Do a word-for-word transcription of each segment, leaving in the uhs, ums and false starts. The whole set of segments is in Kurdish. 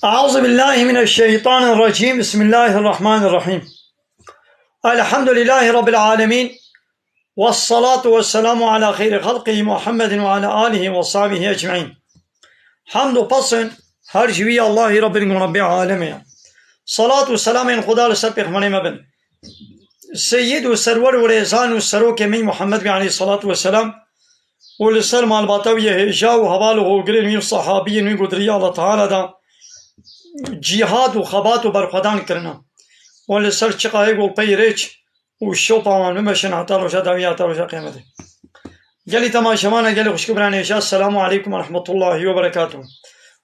أعوذ بالله من الشيطان الرجيم. بسم الله الرحمن الرحيم. الحمد لله رب العالمين. والصلاة والسلام على خير خلقه محمد وعلى آله وصحبه أجمعين. Hamd û pesn her ji wî Allahî Rabbin ku Rabbê alemê ye. Salat û selamên Xuda li ser pêxemberê me bin. Seyyid û serwer û rêzan û serokê me Muhammed bî aleyhissalatu vesselam û li ser malbata wî yê hêja û heval û hogirên wî û sahabiyên wî ku di riya Allah Teala de cîhad û xebat û berxwedan kirine û li ser çiqayê golpeyê rêç û şopa wan bimeşin heta roja dawî, heta roja qiyametê. Gelî temaşevana, gelî xwişk û birayên hêja, Selamu aleykum ve rahmetullahi ve berekatuh.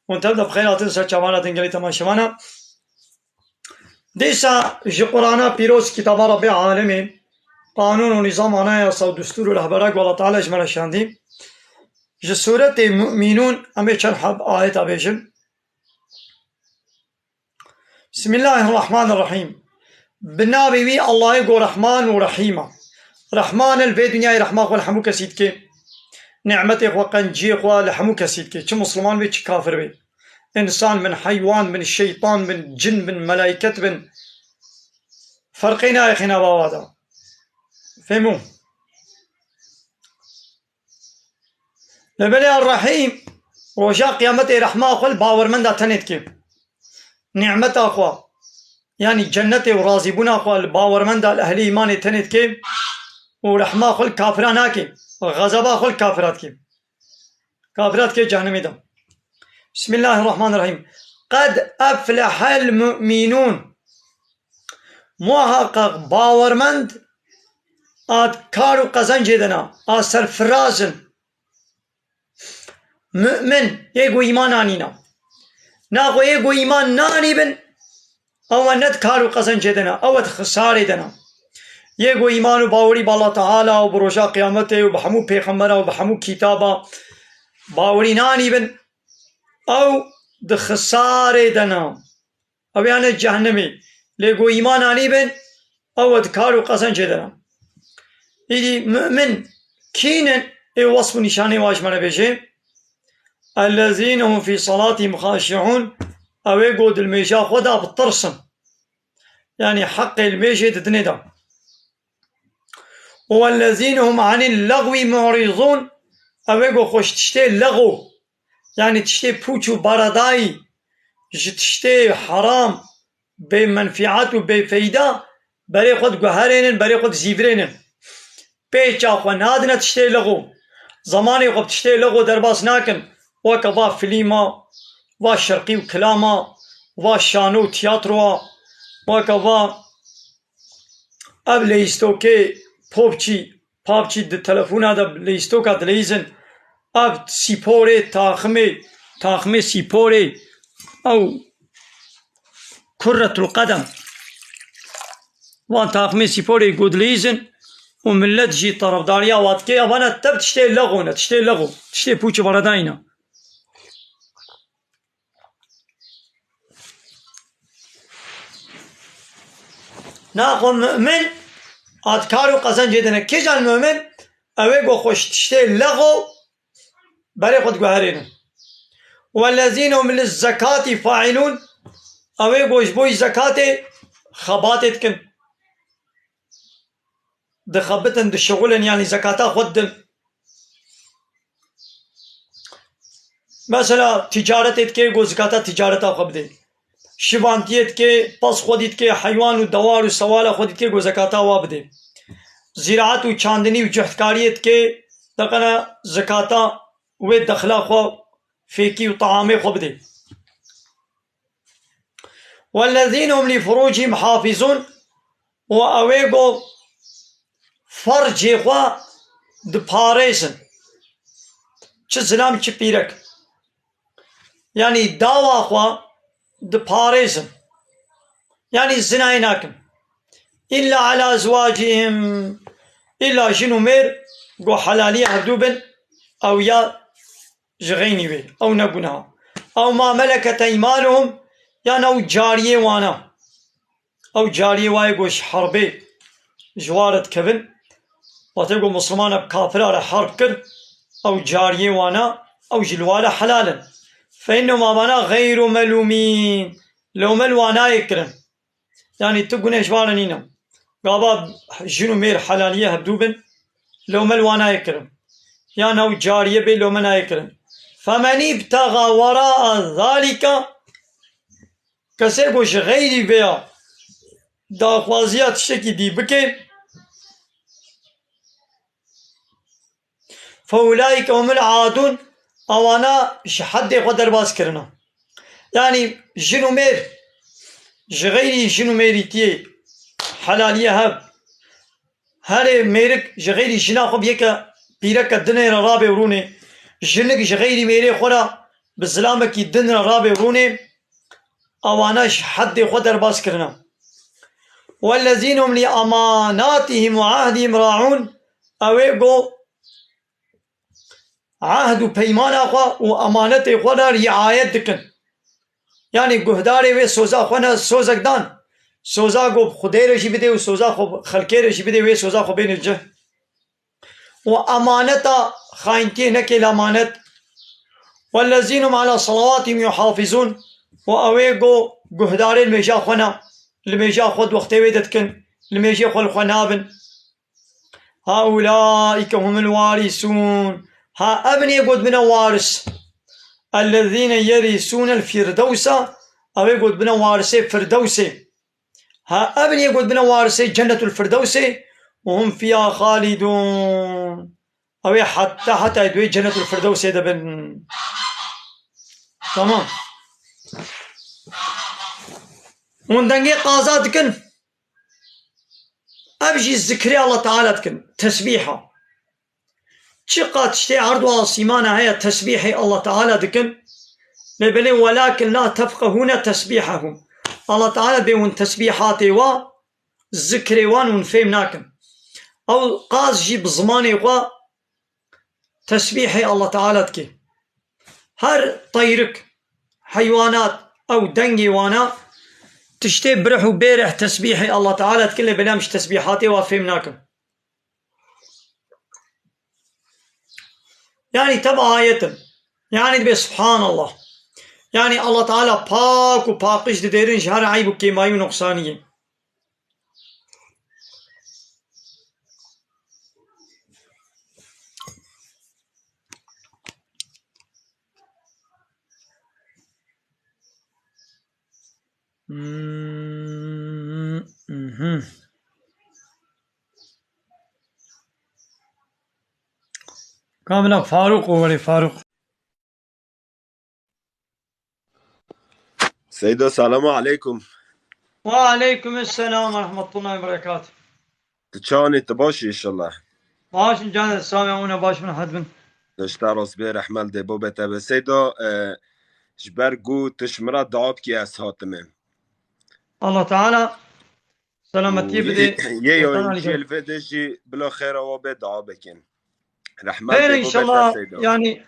Hûn tev de bi xeyr hatin, ser çavan hatin gelî temaşevana. Dîsa ji Qur'ana pîroz, kitaba Rabbê alemê, qanûn û nîzam, anayasa û destûr û rehbera ku Allah Teala ji me re şandî, ji sûretê Mu'minûn em ê çend heb ayeta bêjin. Bismillahirrahmanirrahîm. Bi navê wî Allahê ku Rehman û Rehîm e. Rehman e, li vê dinyayê rehma xwe li hemû kesî dike. Nîmetê xwe, qenciyê xwe li hemû kesî dike. Çi misliman bê, çi kafir bê. Însan bin, heywan bin, şeytan bin, cin bin, melayket bin. Ferqê nayê xêna bava de. Fehmû? Lê belê Rehîm, roja qiyametê rehma xwe li bawermenda tenê dike. Nîmeta xwe, yanî cennetê û razîbûna xwe li bawermenda, li ehlê îmanê tenê dike û rehma xwe li kafira nake. Xezeba xwe li kafira dike. Kafira dike cehennemê de. Bismillahirrahmanirrahîm. Qed eflehel mu'minûn. Muhaqqaq bawermend a di kar û qezencê de ne, a serfiraz in. Mu'min, yê ku îman anîne. Naxwe yê ku îman nanîbin, ew ne di kar û qezencê de ne, ew di xisarê de ne. Yê ku îman û bawerî bi Allah Teala û bi roja qiyametê û bi hemû pêxembera û bi hemû kitaba bawerî nanîbin, ew di xisarê de ne. Ew yane cehennemê. Lê ku îman anîbin, ew di kar û qezencê de ne. Îdî mu'min kî ne? Ê wesf û nîşanê wan ji me re bêje. Ellezîne hum fî salatihim xaşi'ûn. Ew ê ku di limêja xwe de bi tirs in. Yanî heqê limêjê didinê de. Wellezîne hum anil lagwi mu'rîzûn, ew ê ku xwe ji tiştê lexw, yanî tiştê pûç û baradayî, ji tiştê heram, bê menfîat û bê feyda, berê xwe diguherênin, berê xwe dizîvirênin. Pêça xwe nadine tiştê lexw. Zemanê xwe bi tiştê lexw derbas nakin. Weke va filîma, va şerqî û kilama, va şano û tiyatroa, weke va ev leyîstokê popçî, papçî di telefona de leyîstoka dileyîzin, ev sîporê, taximê, taximê sîporê, ew Kurretul Qedem. Wan taximê sîporê ku dileyîzin û millet jî terefdariya wan dike, evana tev tiştê lexw ne, tiştê lexw, tiştê pûç û baradayî ne. Naxwe mu'min a di kar û qezencê de ne. Kîjan mu'min? Ew ê ku xwe ji tiştê lexo berê xwe diguherênin. Wellezîne hum lizzekatî faîlûn, ew ê ku ji bo zekatê xebatê dikin. Dixebitin, dişixulin, yanî zekata xwe didin. Mesela ticaretê dike, go zekata ticareta xwe bidê. Şivantiyê dike, pez xwedî dike, heywan û dewar û sewala xwedî dike, go zekata wa bidê. Zîraet û çandinî û cuhtkariyê dike, deqena zekata wê dexla xwe, fêkî û teamê xwe bidê. Wellezîne hum lî furûcihim hafizûn, û ew ê ku fercê xwe diparêzin. Çi zilam, çi pîrek. Yanî dawa xwe diparêzin. Yanî zinayê nakin. Îlla ala ezwacihim, îlla jin û mêr ku helaliya hevdû bin, ew ya ji xeynî wê, ew ne gunaha. Ew ma meleket eymanuhum, yan ew cariyê wana. Ew cariyê wayê ku ji herbê ji wa re dikevin, wextê ku misilmana bi kafira re herb kir, ew cariyê wana, ew jî li wa re helal in. Fe innehum, amana, xeyru melûmîn, lewme li wa nayê kirin. Yanî tu guneh ji wa re nîne. Gava jin û mêr helaliyê hevdû bin, lewme li wa nayê kirin. Yan ew cariyê bê, lewme nayê kirin. Femen îbtega weraa zalîke, kesê ku ji xeyrî vêya daxwaziya tiştekî dî bike, feulaîke humul adûn, awana ji heddê xwe derbas kirine. Yanî jin û mêr, ji xeyrî jin û mêrîtiyê, helaliyê hev, herê mêrik ji xeyrî jina xwe bi yeke pîreke dinê re rabê û rûnê, jinik ji xeyrî mêrê xwe re bi zilamekî din re rabê û rûnê, awana ji heddê xwe derbas kirine. Wellezîne hum lî emanatihim û ehdihim raûn, ew ê ku ehd û peymana xwe û emanetê xwe re riayet dikin. Yanî guhdarê wê soza xwe ne sozek dan. Soza ku Xwedê re jî bidê û soza xwe xelkê re jî bidê, wê soza xwe bêne cih. Û emaneta xayintiyê neke lemanet. Wellezîne hum ala salawatihim yuhafizûn, û ew ê ku guhdarê limêja xwe ne, limêja xwe di wextê wê de dikin, limêjê xwe li xwe nabin. Haulaîke humul warîsûn. Ha ev ê ku dibine waris. Ellezîne yerîsûnel firdewsa. Ew ê ku dibine warisê Firdewsê. Ha ev ê ku dibine warisê Cennetul Firdewsê. Û hum fîha xalidûn. Ew ê heta, heta di wê Cennetul Firdewsê de bin. Tamam. Hûn dengê qaza dikin. Ev jî zikrê Allah Teala dikin, tesbîha. Çiqas tiştê erd û asîmana heye tesbîhê Allah Teala dikin. Lê belê welakin la tefqehûne tesbîhehum. Allah Teala bê hûn tesbîhatê wa, zikrê wan hûn fêm nakin. Ew qas jî bi zimanê xwe tesbîhê Allah Teala dike. Her teyrik, heywanat, ew dengê wana tiştê birih û bêrih tesbîhê Allah Teala dikin, lê belê em ji tesbîhatê wa fêm nakin. Yanî tev ayet in. Yanî dibê Subhanallah. Yanî Allah Teala pak û paqij didêrin ji her eyb û kêmayî û nuqsaniyê. Hmm, mhm. Kamera Faruk o, were Faruk. Seydo, selamu aleykum. Ve aleykum selam ve rahmetullahi ve berekatuh. Tu çawanî, tu baş î inşallah? Baş in canê, sağ ve ona baş bin, had bin. Dişta rast bê, rehmel dê bo be te be. Seydo, e, ji ber ku tu ji min re dua bikî ez hatime. Allah Teala selametiyê bide. Yê, yê Şeytan yayıncı aleyhisselam. Elvê de jî bila xêra wa bê dua bikin. Rehmel dê bo be te, inşallah, Seydo. Yani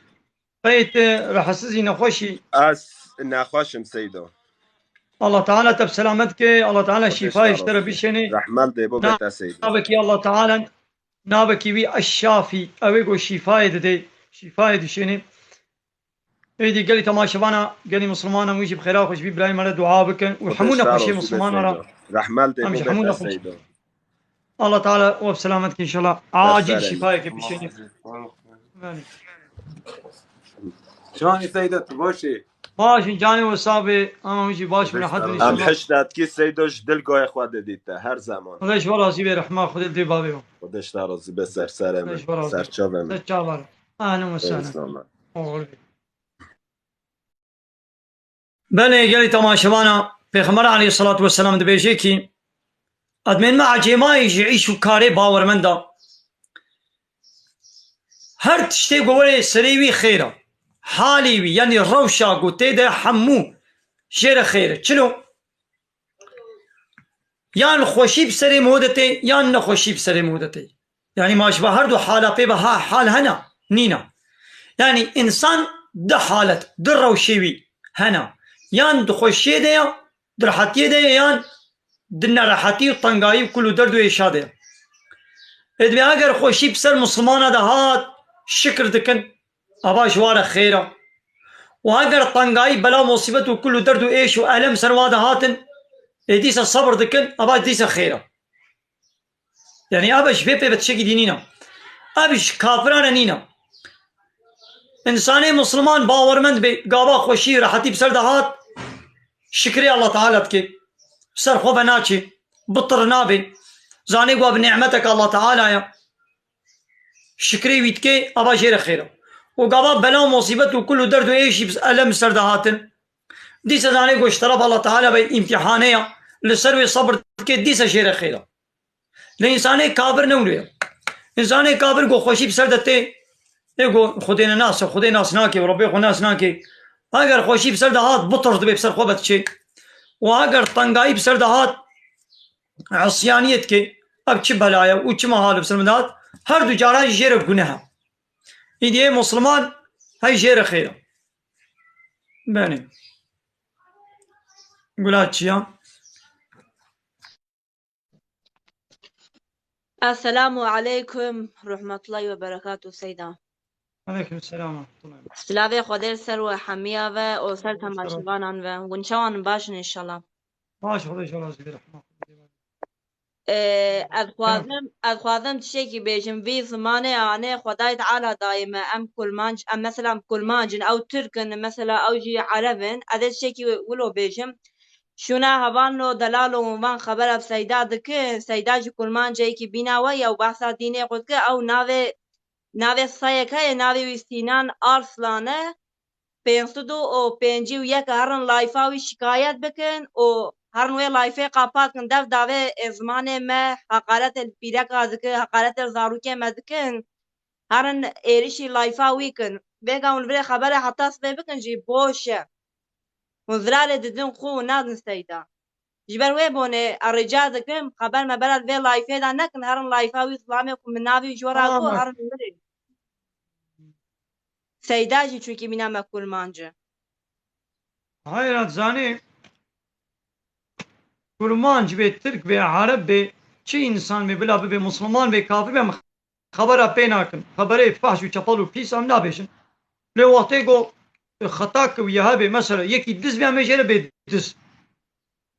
Qey tu rehsizî, nexweşî? Ez nexweş im, Seydo. Allah Teala te bi selamet ke, Allah Teala şîfayê ji te re bişêne. Rehmel dê bo be te, Seydo. Navekî Allah Teala Navekî wî Eşşafî, ew ê ku şîfayê dide, şîfayê dişêne. Êdî gelî temaşevana, gelî misilmana wî jî bi xêra xwe ji vî birayê me re dua bikin û hemû nexweşê misilmana re. Rehmel dê. Em ji hemû nexweş. Allah Teala we bi selamet ke inşallah. Acil şîfayeke bişêne. Belê. Şanî Seyda, tu baş î? Baş in, canê we sax be, ama wî jî baş bin, rehet bin inşallah. Em hişt detkî Seydo ji dil goya xwe didî te, her zaman. Xwedê ji we razî be, rehma Xwedê dê bavê we. Xwedê ji te razî be, ser serê me, ser çavê me. Ser çava re. Ahlen we sehlen. Eyvallah. Oxir be. Belê, gelî temaşevana, Pêxember aleyhissalatu vesselam dibêje ki, edmên me ecêmayî ji îş û karê bawermenda. Her tiştê ku were serê wî xêr e. Halê wî, yanî rewşa ku tê de hemû jê re xêr e. Çilo? Yan xweşî bi serê min de tê, yan nexweşî bi serê min de tê. Yanî ma ji ba her du hala pê ve ha-, hal hene? Nîne. Yanî însan di halet, di rewşê wî hene. Yan di xweşiyê de ye, di rehetiyê de ye, yan di nerehetî û tengayî û kul û derd û êşa de ye. Ê divê eger xweşî bi ser misilmana de hat, şikir dikin, ava ji wa re xêr e. Û eger tengayî, bela, musîbet û kul û derd û êş û elem ser wa de hatin, ê dîsa sebir dikin, ava dîsa xêr e. Yanî ev ji vê pê ve tiştekî dî nîne. Ev ji kafiran re nîne. Însanê misilman bawermend be, gava xweşî, rehetî bi ser de hat, şikrê Allah Teala dike. Ser xwe ve naçe, bitir nabe. Zanê ku ev nîmeteke Allah Teala ye. Şikrê wî dike, ava jê re xêr e. Û gava bela û musîbet û kul û derd û êşî, elem ser de hatin, dîsa zanê ku ji teref Allah Teala ve îmtîhane ye, li ser wê sebir dike, dîsa jê re xêr e. Lê însanê kafir ne wilo ye. Însanê kafir ku xweşî bi ser de tê, ê ku Xwedê ne nas e, Xwedê nas nake, Rebbê xwe nas nake. Eger xweşî bi ser de hat, bitir dibe, bi ser xwe ve diçe. Û eger tengayî bi ser de hat, îsyaniyê dike, ev çi bela ye û çima hal bi ser min de hat, her du cara jî jê re guneh e. Îdî ê misilman hey jê re xêr e. Benê. Gula çiya? Esselamu aleykum, rahmetullahi ve berekatuhu Seyda. Aleykum selam ve rahmetullahi. Silavê Xwedê li ser we hemiya ve û ser temaşevanan ve. Hûn çawan in, baş in înşallah? Baş, Xwedê ji we razî be, rehma Xwedê. Ee, ez dixwazim, ez dixwazim tiştekî bêjim. Vî zimanê anê Xwedayê Teala dayê me. Em kurmanc, em mesela kurmanc in, ew tirk in, mesela ew jî ereb in. Ez ê tiştekî wilo bêjim. Şûna hevalno delalo hûn van xebera bi Seyda dikin. Seyda ji kurmanceyekî bîna we ye û behsa dînê xwe dike. Ew navê, navê seyek heye, navê wî Sînan Arslan e. Pênc sed û pêncî û yek herin layfa wî şikayet bikin û herin wê layfê qapat kin. Dev davê ê zimanê me heqaretê li pîreka dike, heqaretê li zarokê me dikin. Herin êrişî layfa wî kin. Vêga hûn li virê xebere heta sibê bikin jî boş e. Hûn zirarê didin xwe û nadin Seyda. Ji ber wê bonê ez rica dikim, xeber me bera li vê layfê de nekin, herin layfa wî zilamê ku min navê wî ji we re got, herin li virê. Seyda jî çunkî mîna me kurmanc e. Hayra zanî, kurmanc bê, tirk bê, ereb bê, çi însan bê, bila bibe musliman bê, kafir bê, em xebera pê nakin. Xeberê fahş û çepel û pîs em nabêjin. Lê wextê ku xeta kiviye hebe, mesela yekî diz bê, em ê jê re bê diz.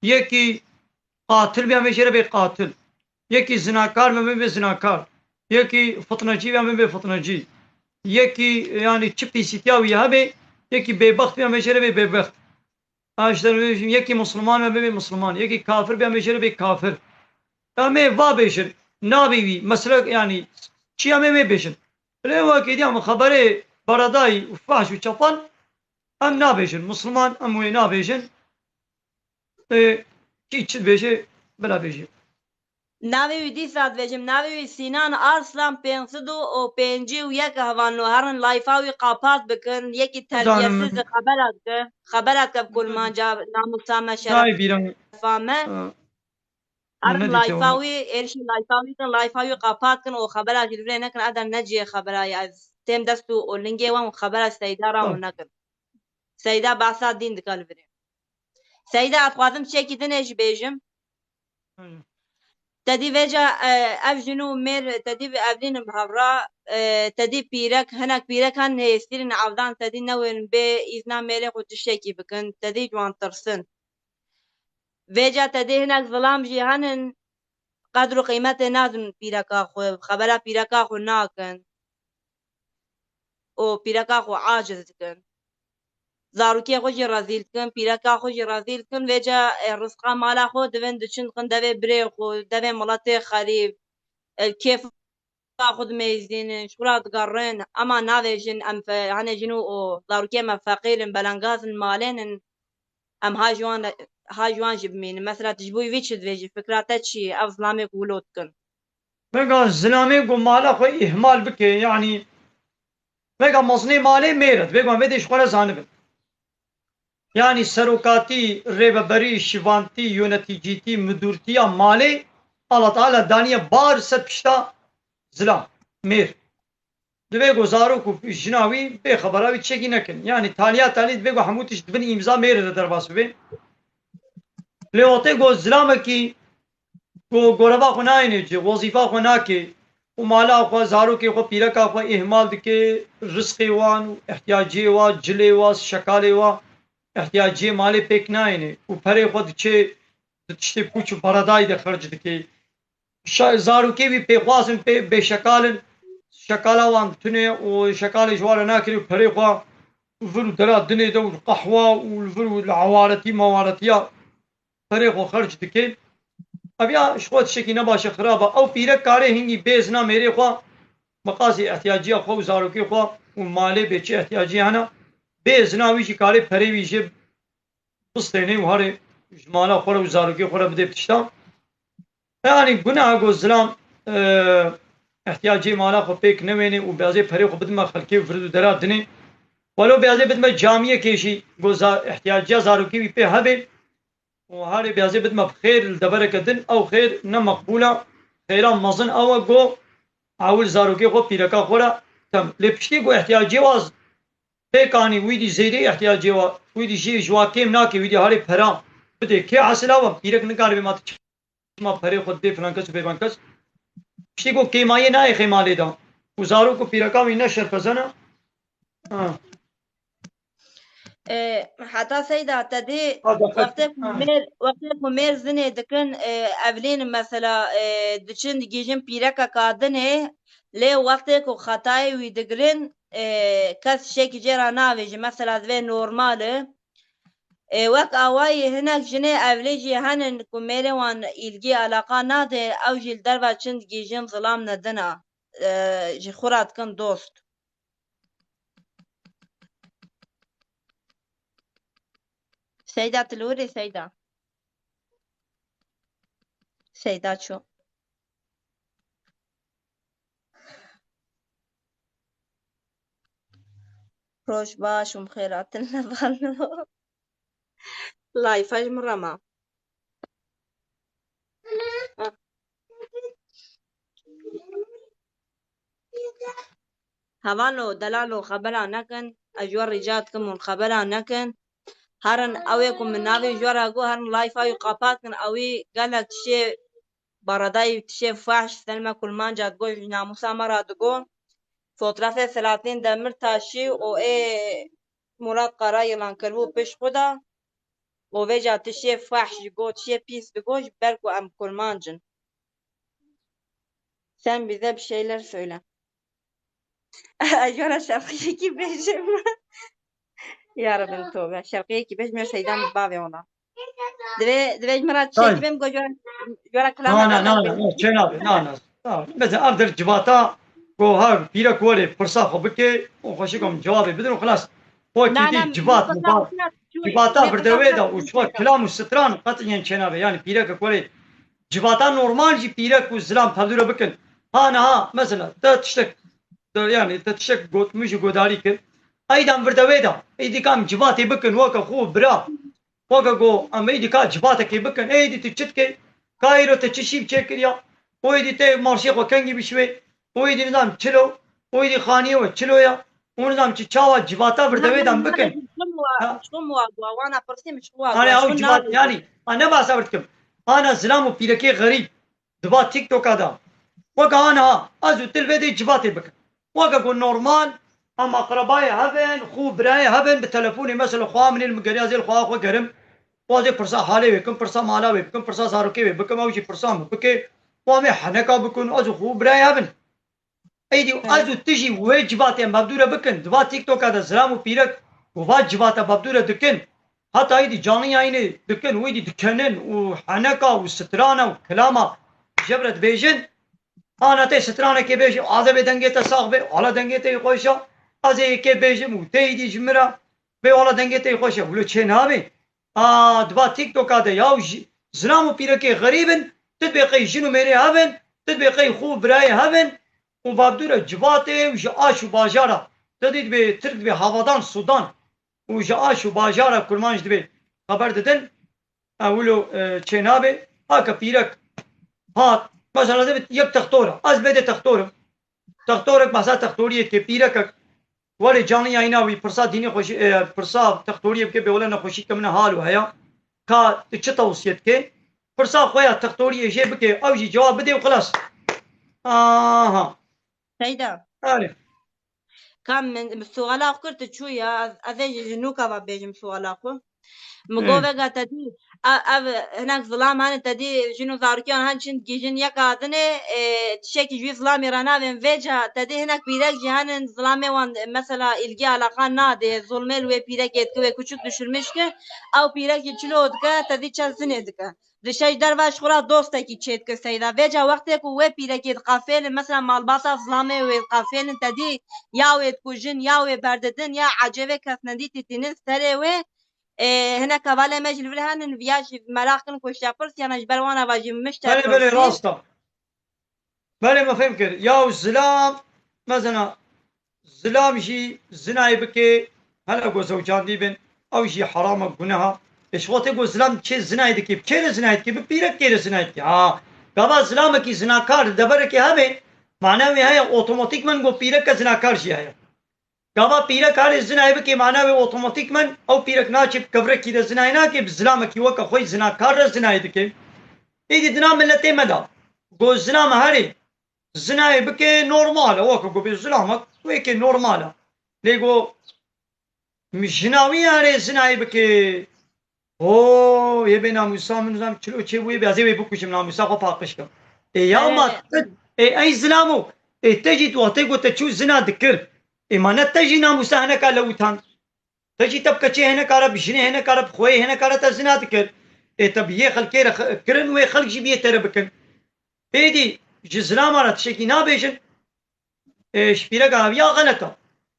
Yekî qatil bê, em ê jê re bê qatil. Yekî zinakar bê, em ê bê zinakar. Yekî fitnecî bê, em ê bê fitnecî. Yekî, yanî çi pîsîtiya wî hebe, yekî bêbext bê, em ê jê re bê bêbext. Ha, işte, yekî musliman bê, em ê bê musliman. Yekî kafir bê, em ê jê re bê kafir. Em ê va bêjin, navê wî, mesela, yanî çi em ê wê bêjin. Lê wekî dî em xeberê beredayî û fahş û çepel em nabêjin. Musliman em wê nabêjin. Ê, kî çi dibêje, bila bêje. Navê wî dîsa dibêjim, navê wî Sînan Arslan, pênc sed û pêncî û yek hevalno, herin layfa wî qapat bikin, yekî terbiyesiz e, xebera dike, xebera dike bi kurmanca, namûsa me, şerefa me. Herin layfa wî, êrişî layfa wî kin, layfa wî qapat kin û xebera jî li virê nekin, eda ne cihê xebera ye, ez têm dest û, û lingê wan û xebera Seyda ra û nekin. Seyda behsa dîn dike li virê. Seyda, ez dixwazim çekî dinê jî bêjim. Hı. Tedî vêca, e, ev jin û mêr, tedî bi evlînin bi hevra, e, tedî pîrek, hinek pîrekan hêstirîn evdan, tedî newêrin bê îzna mêrê xwe tiştekî bikin, tedî ji wan tirsin. Vêca tedî hinek zilam jî henin, qedr û qîmetê nadin pîreka xwe, xebera pîreka xwe nakin û pîreka xwe aciz dikin. Zarokê xwe jî rezîl dikin, pîreka xwe jî rezîl dikin, vêca, e, rizqa mala xwe divin diçin dikin devê birê xwe, devê miletê xerîb, e, kêfa xwe dimeyzînin, ji xwe re digerin, ema navêjin em fe-, hene jin û, û zarokê me feqîr in, belengaz in, malên in, em ha ji wan, ha ji wan jî bimînin. Mesela tu ji bo wî çi dibêjî, fikra te çi ye? Ev zilamê ku wilo dikin. Vega zilamê ku mala xwe îhmal bike, yanî vega mezinê malê mêr e, divê ku em vê dê ji xwe re zanibin. Yanî serokatî, rêveberî, şivantî, yönetîcîtî, midûrtiya malê, Allah Teala daniye bar ser pişta zilam, mêr. Divê ku zarok û jina wî bê xebera wî tiştekî nekin. Yanî taliya talî divê ku hemû tişt di bin îmza mêrê de derbas bibe. Lê wextê ku zilamekî ku goreva xwe nayêne cih, wezîfa xwe nake û mala xwe, zarokê xwe, pîreka xwe îhmal dike, rizqê wan û ihtiyaciyê wa, cilê wa, şekalê wa, ihtiyaciyê malê pêk nayêne û perê xwe diçe di tiştê pûç û baradayî de xerc dike. Şa-, zarokê wî pêxwazin pê bêşekal in, şekala wan tune û şekalê ji wan re nakirê û perê xwe vir û dera dinê de û li qehwa û li vir û li ewaretî mawaretiya perê xwe xerc dike. Ev ya ji xwe tiştekî ne baş e, xirab e. Ew pîrek karê hingî bê zina mêrê xwe, miqasî ihtiyaciya xwe û zarokê xwe û malê bê çi ihtiyacî hene, bê zina wî jî karê perê wî jê bistênê û herê ji mala xwe re û zarokê xwe re bidê tişta. Yanî gunaha ku zilam, e, ihtiyacê mala xwe pêk newênê û beyazê perê xwe bidime xelkê û vird û dera dinê. Welo beyazê bidime camiyekê jî ku za-, ihtiyaciya zarokê wî pê hebe û harê beyazê bidime bi xêr li devereke din, ew xêr ne meqbûl e. Xêra mezin ew e ku ewil zarokê xwe pîreka xwe re tem. Lê piştî ku ihtiyacê wa pêk anî, wî dî zêdî ihtiyacê wa, wî dî jî ji wa kêm nake, wî dî harê pera bidê. Kê hesila we pîrek nikaribe ma tu çima perê xwe didê filan kes û bêvan kes. Piştî ku kêmayê nayê xê malê de û zarok û pîreka wî ne şerpeze ne. Ha. E, heta Seyda, te dî Ha, daqet. Wextê ku Ha. mêr, wextê ku mêr zinê dikin, e, evlîn mesela, e, diçin digihîjin pîrekeka dinê, lê wextê ku xetayê wî digirin, e, kes tiştekî jê re navêje, mesela divê normal e. E, wek awayî hinek jinê evlî jî henin ku mêrê wan îlgî eleqa nade, ew jî li derve çin digihîjin zilam nedina, e, ji xwe re dikin dost. Seyda, tu li wir î Seyda? Seyda çû. Roj baş û bi xêr hatin hevalno. Layfa ji min re ma. Hevalno, delalo, xebera nekin. Ez ji we rica dikim hûn xebera nekin. Herin ew ê ku min navê ji we re got, herin layfa wî qapat kin. Ewî gelek tişê baradayî, tişê fehş ser me kurmanca digot, ji namûsa me re digot. Fotrafê Selahattin Demirtaşî û ê Murat Karayilan kiribû pişt xwe de. û vêca tişê fehş digot, tişê pîs digot, ji ber ku em kurmanc in. Sen bize bir şeyler söyle. Ez ji we re şerqiyekî bêjim. Ya Rebim tobe. Şerqiyekî bêjim ya Seyda min bavê ona. Divê, divê ji min re Tay. Tiştekî bêm ku ji we re, ji we re kilam Na, na, na, na, na, çê nabe, na, na. Na, mesela ev der civata ku her pîrek were pirsa xwe bike û xweşik em cevabê bidin û xilas. Xwe Na, kî na, dî civat, min civat, pirsa xwe civata min virdewê de û çiwa kilam û stran qet yên çênabe. Yani pîreke ku were civata normal jî pîrek û zilam tevdûre bikin. Ha niha mesela te tiştek, te, yani te tiştek got, min jî godarî kir. Eydan virdewê de, êdî kam civatê bikin weke xwe bira. Weke ku em êdî ka civatekê bikin, êdî tu çi dikey? Ka îro te çi şîv çêkiriya? Û êdî te marşê xwe kengî bişivê? Û êdî nizam çilo? Û êdî xaniyê we çilo ya? Û nizam çi çawa civata virdewê de em bikin? Ha? Çiqum wa, wa, wana pirsî min çiqum wa, Hani wa, ew çiqum civat, nabê. Yani, ha ne basa vir dikim. Ana zilam û pîrekê xerîb. Di va TikToka de. Weke aniha ez û tu li vê dê civatê bikin. Weke ku normal, em aqrebayê hev in, xwe birayê hev in, bi telefonê mesela xwe min ê li min geriya zêl xwe xwe gerim. Wazê pirsa halê wê bikim, pirsa mala wê bikim, pirsa zarokê wê bikim, ew jî pirsa min bike. Wan wê heneka bikin, ez û xwe birayê hev in. Êdî ez û tu jî wê civatê em bavdûre bikin. Di va TikToka de zilam û pîrek û va civata bavdûre dikin. Heta êdî canlı yayınê dikin û êdî dikenin û heneka û strana û kilama jevre dibêjin. Ana tê stranekê bêjin, azê vê dengê te sax be, ala dengê te xweş e. Ez ê yekê bêjim û tê êdî ji min re bê, wala dengê te xweş e. Wilo çê nabe. A, di va TikToka de ya û ji, zilam û pîrekê xerîb in, tu dibê qey jin û mêrê hev in, tu dibê qey xwe û birayê hev in û bavdûre civatê û ji aş û bajara, tu dî dibê Tirk dibê havadan, Sudan û ji aş û bajara Kurmanc dibê xeber didin. Ew wilo, e, çê nabe. Hake pîrek hat. Mesela ez ê yek textor e. Ez bê de textor im. Textorek behsa textoriyê dike, pîrekek. Were canlı yayına wî pirsa dînî xweşî, e, pirsa textoriyê bike, bê wele nexweşî ke min hal û heya. Ka tu çi tewsiye dike? Pirsa xwe ya textoriyê jê bike, ew jî cewab bide û xilas. Aha. Seyda. Erê. Ka min, min suala xwe kir, tu çû ya, ez, ez ê ji, ji nûka ve bêjim suala xwe. Min got, vega te dî, e, ev hinek zilam hene, te dî jin û zarokiyan hen çin digihîjin yeka dinê, e, tiştekî ji wî zilamê re nabên. Vêca te dî hinek pîrek jî henin, zilamê wan, e, mesela îlgî alaqa nade, zulmê li wê pîrekê dike, wê küçük düşürmüş ki, ew pîrek jî çilo dike, te dî çend zinê dike. Dişe ji derve ji xwe re dostekî çêdike Seyda. Vêca wextê ku wê pîrekê diqafêlin, mesela malbata zilamê wê diqafêlin, te dî ya wê dikujin, ya wê berdidin, ya ecêbê kesnedî tîtînin serê wê. E, hinek hevalê me jî li vir henin, viya jî meraq kin ku şepirs yana ji ber wana va jî min Belê, belê, şepirsî. Rast e. Belê, me fêm kir. Ya zilam, mezena, zilam jî zinayê bike, hele ku zewcandî bin, ew jî heram e, guneh e. Ê, ji xwe tê ku zilam çê zinayê dike, bi kê re zinayê dike, bi pîrekê re zinayê dike. Ha, gava zilamekî zinakar li deverekê hebe, mana wê heye, otomatîkman ku pîreke zinakar jî heye. Gava pîrek harê zinayê bike, mana wê otomatîkman ew pîrek naçe bi kevrekî de zinayê nake, bi zilamekî weke xwe yî zinakar re zinayê dike. Êdî dina miletê me de, ku zilam herê zinayê bike normal e, weke ku bê zilamek wê ke normal e. Lê ku jina wî herê zinayê bike, o, yê bê namûsa min, nizam çilo çêbûyê bê, ez ê wê bikujim, namûsa xwe paqij kim. Ê ya ma, ê, ey zilamo, ê te jî tu, te got te çû zina dikir. Ê ma ne te jî namûsa hineka lewitand. Te jî te bi keçê hineka re, bi jinê hineka re, bi xweyê hineka re te zina dikir. Ê te bi yê xelkê re xe-, kirin, wê xelk jî bi yê te re bikin. Êdî ji zilama re tiştekî nabêjin. Ê, ji pîreka hev ya xelet e.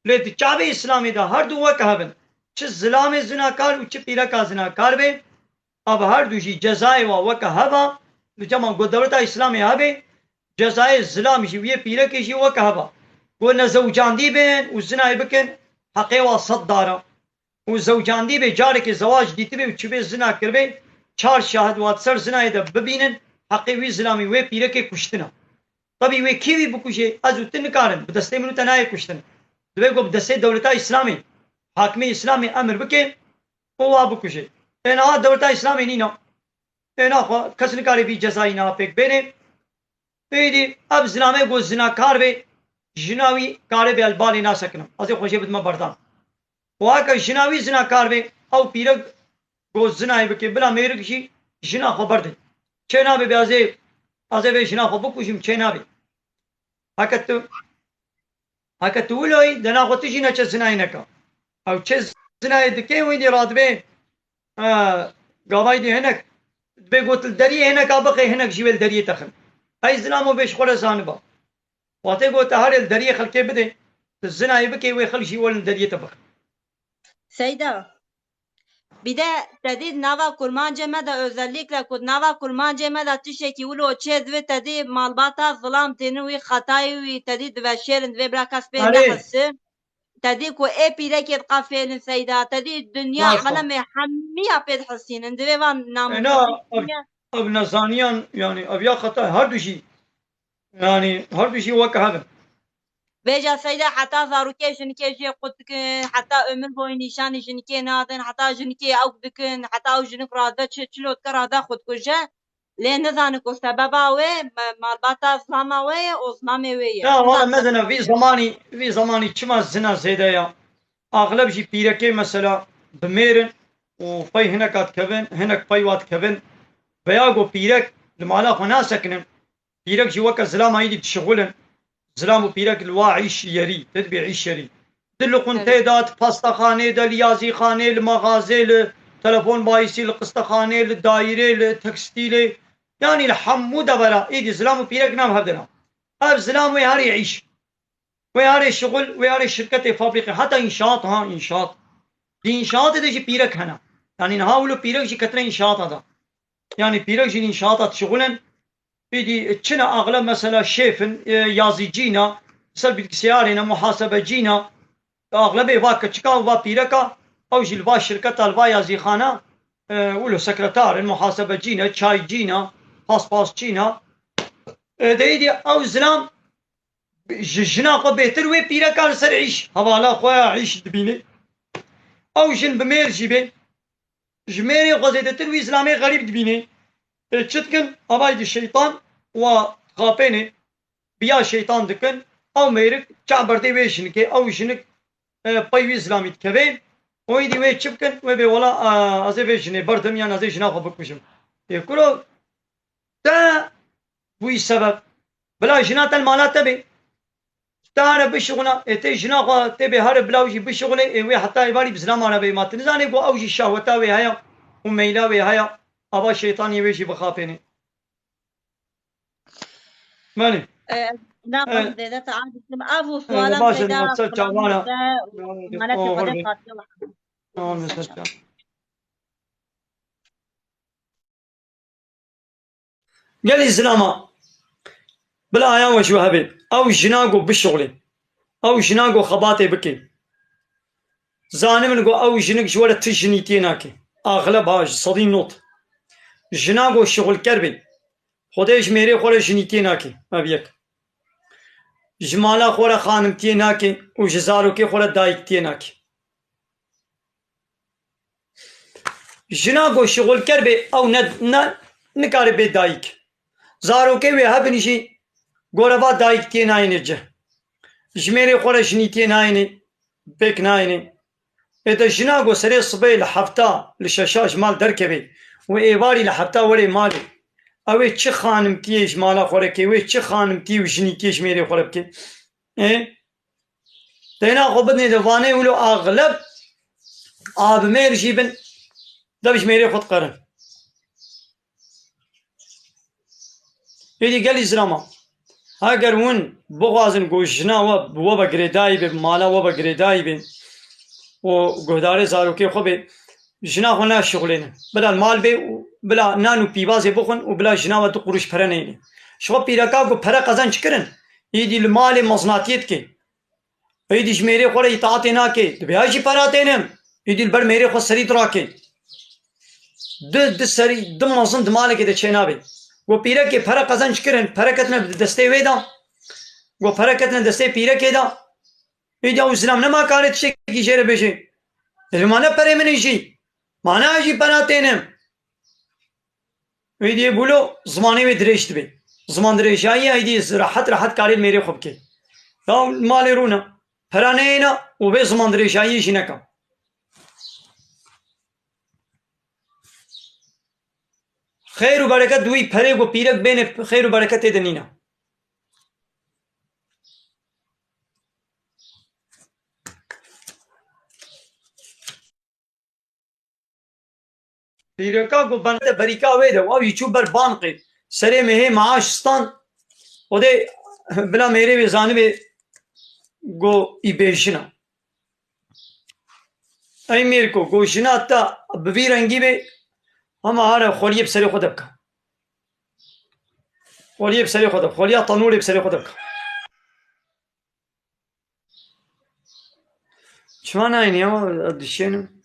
Lê di çavê Îslamê de her du weke hev in. Çi zilamê zinakar û çi pîreka zinakar bê, ev her du jî cezayê wa weke hev a. Li cema ku dewleta Îslamê hebe, cezayê zilam jî û yê pîrekê jî weke hev a. Ku ne zewcandî bin û zinayê bikin, heqê wa sed dar a. Û zewcandî bê, carekê zewac dîtibê û çibê zina kiribê, çar şahid wa di ser zinayê de bibînin, heqê wî zilamê wê pîrekê kuştin e. Tebî wê kê wî bikujê, ez û tu nikarin, bi destê min û te nayê kuştin. Divê ku bi destê dewleta Îslamê, hakimê Îslamê emir bike û wa bikuje. Ê niha dewleta Îslamê nîne. Ê naxwe kes nikare vî cezayî niha pêk bêne. Êdî ev zilamê ku zinakar be, jina wî kare be li balê nasekine. Ez ê xwe jê bidime berdan. Û heke jina wî zinakar be, ew pîrek ku zinayê bike, bila mêrik jî jina xwe berde. Çê nabe be ez ê, ez ê vê jina xwe bikujim, çê nabe. Heke tu, heke tu wilo yî, dena xwe tu jî neçe zinayê neke. Ew çê zinayê dike, wî dî radibe, e, gavay dî hinek, dibê got li deriyê hineka bixe, hinek jî wê li deriyê te xin. Ey zilamo vê ji xwe re zaniba. Watê got te harê li deriyê xelkê bide, tu zinayê bike, wê xelk jî were li deriyê te bixin. Seyda, bir de te dî nava kurmancê me de, özellikle ku nava kurmancê me de tiştekî wilo çê divê, te dî malbata zilam tênin wî xetayî wî, te dî diveşêrin, divê bira kes pê Erê. nehesi. Te dî ku ê pîrekê diqafêlin Seyda, te dî dinya Rast e. alemê hemiya pê dihesînin. Divê van Ena, ev, namussizî ev nezaniyan, yani ev ya xeta her du jî, yani her du jî weke hev in. Vêca Seyda heta zarokê jinikê jê qut dikin, heta ömür boyu nîşanî jinikê nadin, heta jinikê ew dikin, heta ew jinik rade çi, çilo dike rade xwe dikuje. Lê nizanin ku sebeba wê, me-, malbata zilama wê ye û zilamê wê ye. Ya, wala Nizanin. mezene, vî zemanî, vî zemanî çima zina zêde ya? Axleb jî pîrekê mesela bimêrin û pey hineka dikevin, hinek pey wa dikevin. Veya ku pîrek li mala xwe nasekinin. Pîrek jî weke zilama êdî dişixulin. Zilam û pîrek li wa îş yerî, te dibê îş yerî. Di li quntê Evet. de, di pastexanê de, li yazîxanê, li mexazê, li telefon bayisî, li qistexanê, li dayîrê, li tekstîlê, yanî li hemû devera êdî zilam û pîrek nav hev de ne. Ev zilam wê herê îş. Wê herê şixul, wê herê şirketê, fabrîqê, heta înşaat, ha, înşaat. Di înşaatê de jî pîrek hene. Yanî niha wilo pîrek jî ketine înşaata de. Yanî pîrek jî înşaata dişixulin. Êdî çi ne, axleb mesela şêf in, e, yazîcî ne, ser bilgisayarê ne, muhasebecî ne. Axlebê va keçika û va pîreka, ew jî li va şirketa, li va yazîxana, e, wilo sekretar in, muhasebecî ne, çaycî ne, paspasçî ne. E, de êdî ew zilam ji jina xwe bêtir wê pîreka li ser îş, hevala xwe ya îş dibîne. Ew jin bi mêr jî bê, ji mêrê xwe zêdetir wî zilamê xerîb dibîne. Ê çi dikin? Avayî di şeytan wa dixapêne, biya şeytan dikin, ew mêrik çav berdê wê jinikê, ew jinik, e, pey wî zilamî dikeve. Û êdî wê çi bikin? Wê bê wela, e, ez ê vê jinê berdim yan ez ê jina xwe bikujim. Ê kuro, te bûyî sebeb. Bila jina te li mala te bê. Te here bişixula, ê tê jina xwe tê bê here bila wî jî bişixulê, ê wê heta êvarî bi zilama re bê. Ma tu nizanê ku ew jî şehweta wê heye û meyla wê heye, ava şeytaniyê wê jî bixapênê. Belê. E, naxwe E, zêde te aciz kim. Ev û e, sualan baş e, peyda ser çavan e. Manetê Xwedê qatiya. Tamam, ser çavan. Gelî zilama, bila aya we ji we hebê. Ew jina ku bişuxulê. Ew jina ku xebatê bike. Zanibin ku ew jinik ji we re ti jinîtiyê nake. Axleb ha, ji sedî not. Jina ku şixulker bê. Xwedê ji mêrê xwe re jinîtiyê nake. Ev yek. Ji mala xwe re xanimtiyê nake û ji zarokê xwe re dayiktiyê nake. Jina ku şixulker bê, ew ne, ne, nikare bê dayik. Zarokê wê hebin jî, goreva dayik tiyê nayêne cih. Ji mêrê xwe re jinî tiyê nayêne, pêk nayêne. Ê de jina ku serê sibê li hefta, li şeşa ji mal derkeve û êvarî li hefta were malê, ew ê çi xanimtiyê ji mala xwe re ke, wê çi xanimtiyê û jinîtiyê ji mêrê xwe re bike? Ê? Têna xwe bidinê de vanê wilo axleb abimêr jî bin, dev ji mêrê xwe diqerin. Êdî gelî zirama. Heger hûn bixwazin ku jina we bi we ve girêdayî be, bi mala we ve girêdayî be û guhdarê zarokê xwe be, jina xwe naşixulênin. Bila li mal bê û bila nan û pîvazê bixwin û bila jina we du quruş pere neyne. Ji xwe pîreka ku pere qezenc kirin, êdî li malê mezinatiyê dike. Êdî ji mêrê xwe re îtaatê nake. Dibê ha jî pera tênim. Êdî li ber mêrê xwe serî dirake. Di, di serî, di mezin di malekê de çênabe. Go pîrekê pere qezenc kirin, pere ketine di destê wê de. Go pere ketine destê pîrekê de. Êdî ew zilam nema kare tiştekî jê re bêje. Dibê ma ne perê min e jî. Ma ne jî pera tênim. Êdî bûlo zimanê wê dirêj dibe. Ziman dirêjayî êdî rehet rehet karê li mêrê xwe bike. Ya malê rûne. Pera neyêne û vê ziman dirêjayiyê jî neka. Xêr û bereket di wî perê ku pîrek bêne, xêr û bereket tê de nîne. Pîreka ku bende berîka wê de, wa wî çû ber banqê. Serê mehê maaş stan. Xwedê bila mêrê wê zanibê go î bêjina. Ey mêrko, go jina te bi vî rengî bê, hema hare xweliyê bi serê xwe de bike. Xweliyê bi serê xwe de, xweliya tenûrê bi serê xwe de bike. Çima nayînî ya? Ez dişênim.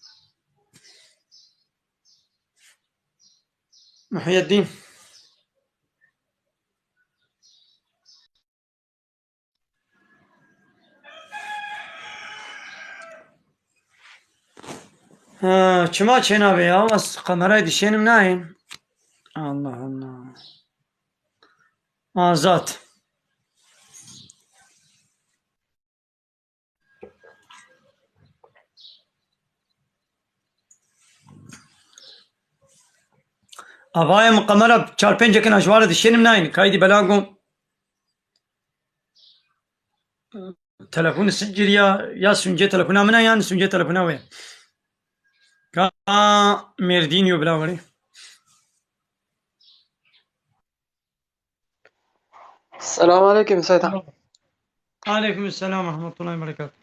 Muhyeddin. Ha, çima çênabe ya? Ez kamerayê dişênim nayên. Allah Allah. Azad. Avayê min qemera çar pênc ekin ji ware dişênim nayên. Kaydî belago. Telefon sicil ya, ya suncê telefona min e, yan suncê telefona wê. Ka Mêrdînyo bila werê. Selam aleyküm Seyda. Aleyküm selam ve rahmetullahi ve berekatuhu.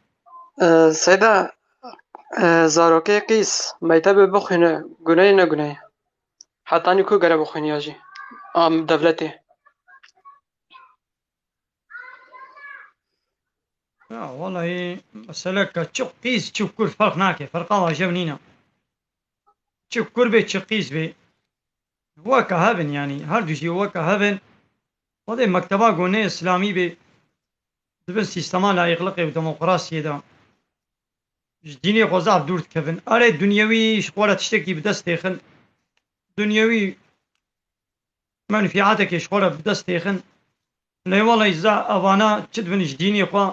Ee, Seyda, e, zarokê qîz mektebê bixwîne, guneyê ne guneyê? Hetanî ku gere bixwîniya jî? Am devletê. Ya, wellahî, mesele ke çi qîz, çi kur ferq nake. Ferqa wajev nîne. Çi kur bê, çi qîz bê. Weke hev in, yanî, her du jî weke hev in. Xwedê mekteba ku ne îslamî bê, di bin sîstema layîqliqê û demokrasiyê de ji dînê xwe zaf dûr dikevin. Erê, dunyewî ji xwe re tiştekî bi dest têxin. Dunyewî menfîatekê ji xwe re bi dest têxin. Lê welay za evana çi dibin ji dînê xwe,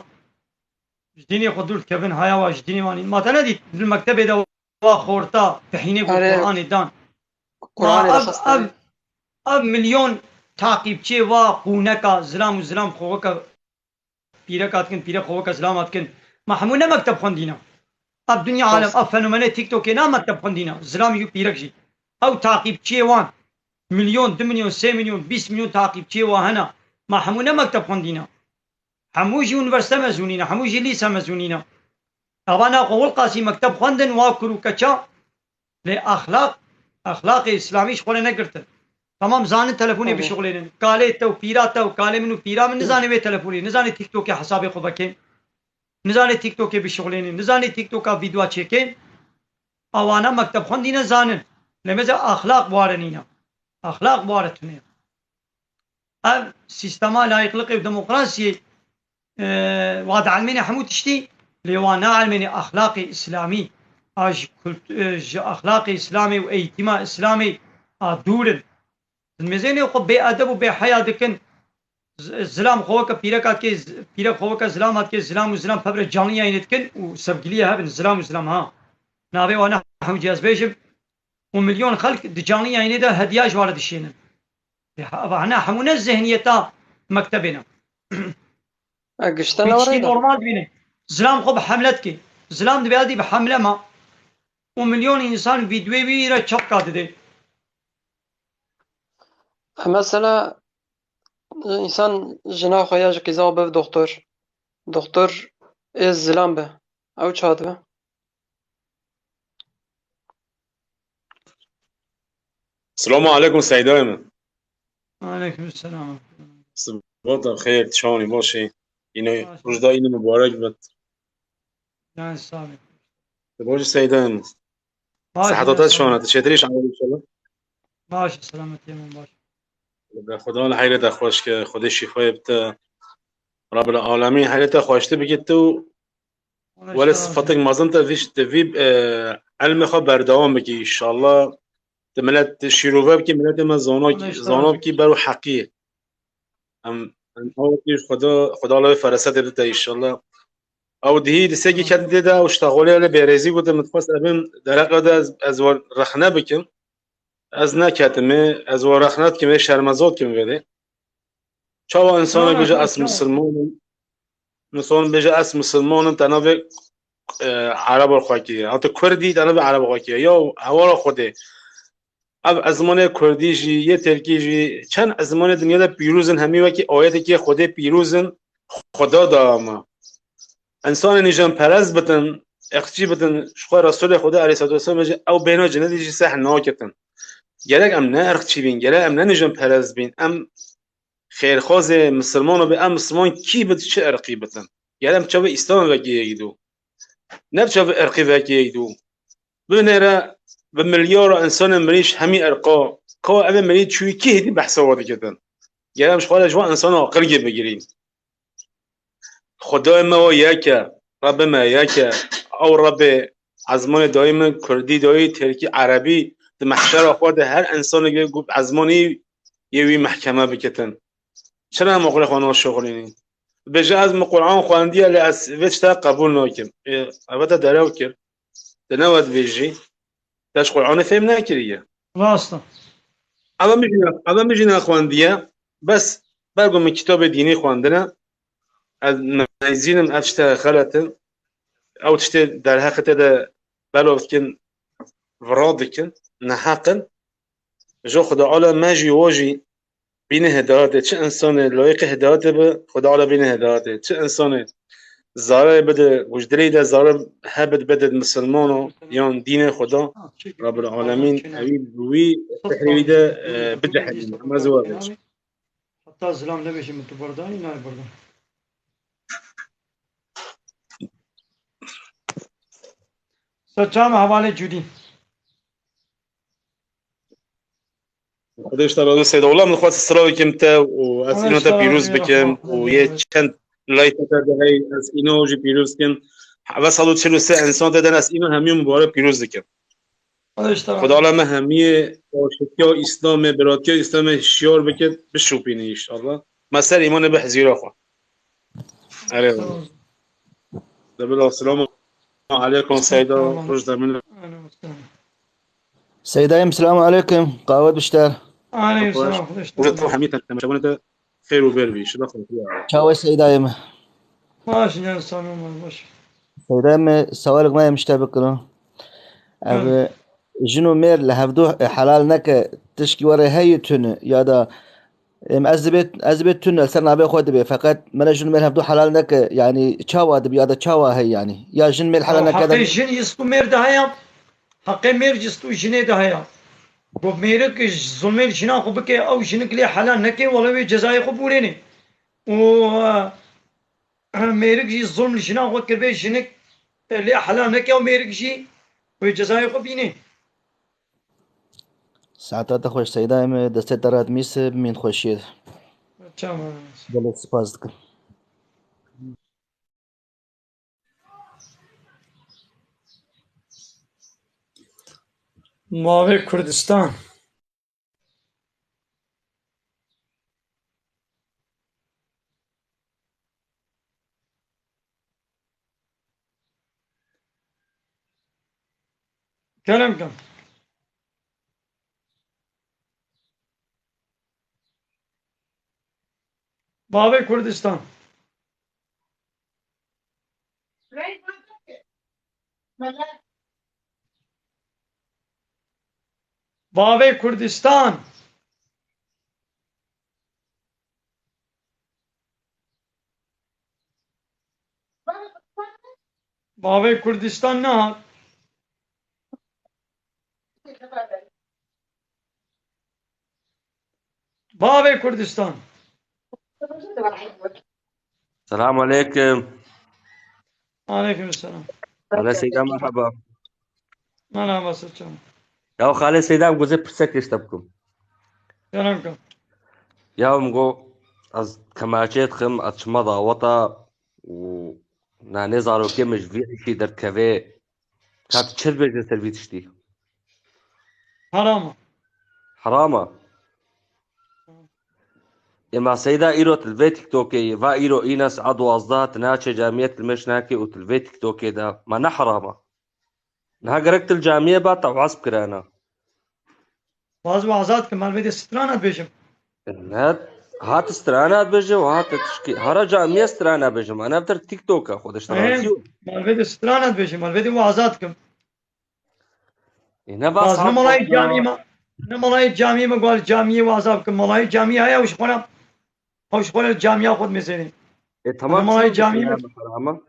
ji dînê xwe dûr dikevin, haya wa ji dînê wan. Ma te nedît di mektebê de wa xorta pihînê ku Erê, Qur'anê dan. Ma Qur'anê de ev, xistane. Ev, ev milyon taqîbçiyê wa qûneka zilam û zilam xwe weke pîreka dikin, pîrek xwe weke zilama dikin. Ma hemû ne mekteb xwendîne? Ev dinya alem, Rast. Ev fenomenê TikTokê ne mekteb xwendîne? Zilam jî û pîrek jî. Ew taqîbçiyê wan milyon, du milyon, sê milyon, bîst milyon taqîbçiyê wa hene. Ma hemû ne mekteb xwendîne? Hemû jî unîversîte mezûnî ne, hemû jî lîse mezûnî ne. Ava na xwe wilqasî mekteb xwendin, wa kur û keça. Lê exlaq, exlaqê îslamî ji xwe re negirtin. Temam zanin telefonê Tamam. bişuxulênin. Kalê te û pîra te û kalê min û pîra min nizane wê telefonê, nizane TikTokê hesabê xwe vekên. Nizane TikTokê bişuxulênin, nizane TikToka vîdyoa çêkên. Awana mekteb xwendîne zanin. Lê meze exlaq ware nîne. Exlaq ware tune. Ev sîstema layîqliqê û demokrasiyê, e, wa dielmêne hemû tiştî, lê wa naelmêne exlaqê îslamî, a ji kult-, e, ji exlaqê îslamê û eğîtîma îslamê a dûr in. Di mêzênê xwe bêedeb û bêheya dikin, z-, zilam xwe weke pîreka dike, z-, pîrek xwe weke zilama dike, zilam û zilam pevre canlî yayînê dikin û sevgiliyê hev in, zilam û zilam ha. Navê wan ne hewce ez bêjim û milyon xelk di canlî yayînê de hediya ji wan re dişênin. Ê, ha-, eva hene hemû ne zihniyeta mektebê ne. E, gişte Pê ne tiştî were de. Normal dibîne. Zilam xwe bi hemle dike. Zilam divê edî bi hemle ma. Û milyon însan vîdyoyê wî re çapka dide. E, mesela, însan jina xwe ya ji qîza xwe biv doktor. Doktor ê zilam be. Ew çawa dibe? Selamu aleykum Seydayê min. Aleyküm selam. Sibata xêr, çawanî, başî? Yine Baş. Rojda yine mübarek bit. Can sağ ol. Başî Seydayê min. Baş, Seheta te şana, te çêtirî şana inşallah. Baş, selametiyê min baş. Bi Xudan li heyrê te xweş ke, Xwedê şîfayê bite. Rabbil Alemîn heyrê te xweştir bike tu. Wele sifatek mezin te vî, te vî, e, ilmê xwe berdewam bikî inşallah. Te milet, te şîrove bikî, miletê me zana, zana bikî ber û heqî. Em, em awetî Xuda, Xuda li wê ferasetê bide inşallah. Ew dihî di sekî ket dê de ew ştaxolê li bêrêzî gotin, min dixwest evin dereqe de ez, ez we rexne bikim. Ez neketime, ez we rexne dikim, vê şermezar dikim vê dê. Çawa însanek bêje ez misilman im, însan bêje ez misilman im, te navê, e, Ereba xwe kiriye. Heta Kurdî te navê Ereba xwe kiriye. Ya hewara Xwedê. Ev ezmanê Kurdî jî, yê Tirkî jî, çend ezmanê dinya de pîroz in, hemî wekî ayetekê Xwedê pîroz in, Xweda da me. Însanê nîjanperest bitin, irqçî bitin, ji xwe Resulê Xwedê aleyhissalatu vesselam bêje, ew bêhna cinetê jî seh naketin. Gerek em ne irqçî bîn, gerek em ne nîjanperest bîn, em xêrxwazê misilmano be, em misilman kî bit, çi irqî bitin. Gerek em çavê Îslamê vekî yek dû. Ne bi çavê irqî vekî yek dû. Binêre bi milyara însanên mirî ji hemî irqa. Ka ev ê mirî çûyî kî hêdî behsa we dikitin. Gerek em ji xwe re ji wan însana aqilgê bigirîn. Xwedayê me wa yek e, Rebbê me yek e. Ew Rebbê ezmanê dayî min, kurdî dayî, tirkî, erebî, di mehşera xwe de her însanekê ku bi ezmanî yê wî mehkeme bikitin. Çira em oxirê xwe naşoxilînî? Bêje ez min Qur'an xwendiye lê ez vê tişta qebûl nakim. Ê, eve te derew kir. Te ne we dibêjî. Te ji Qur'anê fêm nekiriye. Rast e. Eve min jî ne, eve min jî nexwendiye. Bes ber ku min kitabê dînî xwendine. Ez meyzînim ev tişte xelet in. Ew tiştê derheqê te de belav dikin, vira dikin, neheq in. Ji Xuda Ala me jî wo jî bîne hidayetê. Çi insanê layiqê hidayetê bi, Xuda Ala bîne hidayetê. Çi insanê zararê bide, û ji dilê de zarar hebit bide misilmano yan dînê Xuda, Rabbil Alemîn, ewî bi wî sihrê wî de, e, bicehilîne. Em ez we bêjim. Heta zilam nebêjim tu berdanî, nayê berdan. Ser çav me hevalê Cudî. Xwedê ji te razî Seyda. Wela min dixwest silav bikim te û ez îno te pîroz bikim û yê çend layîka te de hey ez îno jî pîroz kim. Heve sed û çil û sê însan te den ez îno hemî mubarek pîroz dikim. Xwedê ji te razî. Xuda Teala me hemiyê aşikiya Îslamê, biratiya Îslamê şiyar bike, bişopîne înşallah. Me ser îmanê bi hizîra xwe. Erê. Sağ ol. Debila, selamu aleykum Seyda. Tamam. Roj demine. Aleyküm selam. Seydayım, selamu aleykum. Qawet bişter. Aleyküm selam. Xwedê ji te razî. Hemî te, temaşevanê te xêr û ber bî. Şida xwe. Çawe Seydayım. Baş, ne sanım var, baş. Seydayım, sewalek me em ji te bikirin. Ev, hı, jin û mêr li hevdu helal neke, tişkî were heye tune ya da Em, ez dibê, ez dibê tune li ser navê xwe dibê, feqet me re jin û mêr hevdu helal neke, yanî çawa dibê ya da çawa hey yanî? Ya jin mêr helal neke de. Heqê jin ji stû mêr de heye, heqê mêr ji stû jinê de heye. Ku mêrik ji zulmê li jina xwe bike, ew jinik lê helal neke, wele wê cezayê xwe bûrêne. Û, e, mêrik jî zulm li jina xwe kiribê, jinik lê helal neke û mêrik jî wê cezayê xwe bîne. Saeta te xweş Seydayê me, destê te ret mîs, bimîn xweşiyê de. Çawa? Gelek spas dikim. Mavê Kurdistan. Kerem kin. Bavê Kurdistan. Bavê Kurdistan. Bavê Kurdistan nehat. Bavê Kurdistan. Selamun aleyküm. Aleyküm selam. Xalê Seyda, merhaba. Merhaba, Seyda. Ya Xalê Seyda, em gozê pirsek ji te bikim. Kerem ke. Ya min got, ez kemaçê dixim, ez çima daweta û nanê zarokê min ji vî îşî derdikeve. Ka tu çi dibêjî ser vî tiştî? Heram e. Heram e. Ê ma Seyda, îro tu li vê TikTokê yî, va îro îna saet duwazdeh, tu naçê camiyê, tu li mêş nakê û tu li vê TikTokê de, ma ne heram e? Niha gerek tu li camiyê ba te waz bikirana. Waz û azad kim, malbêdê strana dibêjim. Ne, ha tu strana dibêje û ha tu tişkî. Hara camiye strana bêje, ma ne vir TikTok e, xwe de ji te razî yo. Malbêdê strana dibêjim, malbêdê û azad kim. Ê, ne bas. Bas, ne malayê camiyê me, ne malayê camiyê me, gal camiyê û azad kim. Malayê camiyê heye, ew ji xwe re, ew ji xwe re camiya xwe dimêzênê. E, tamam, ne malayê camiyê me. Harama.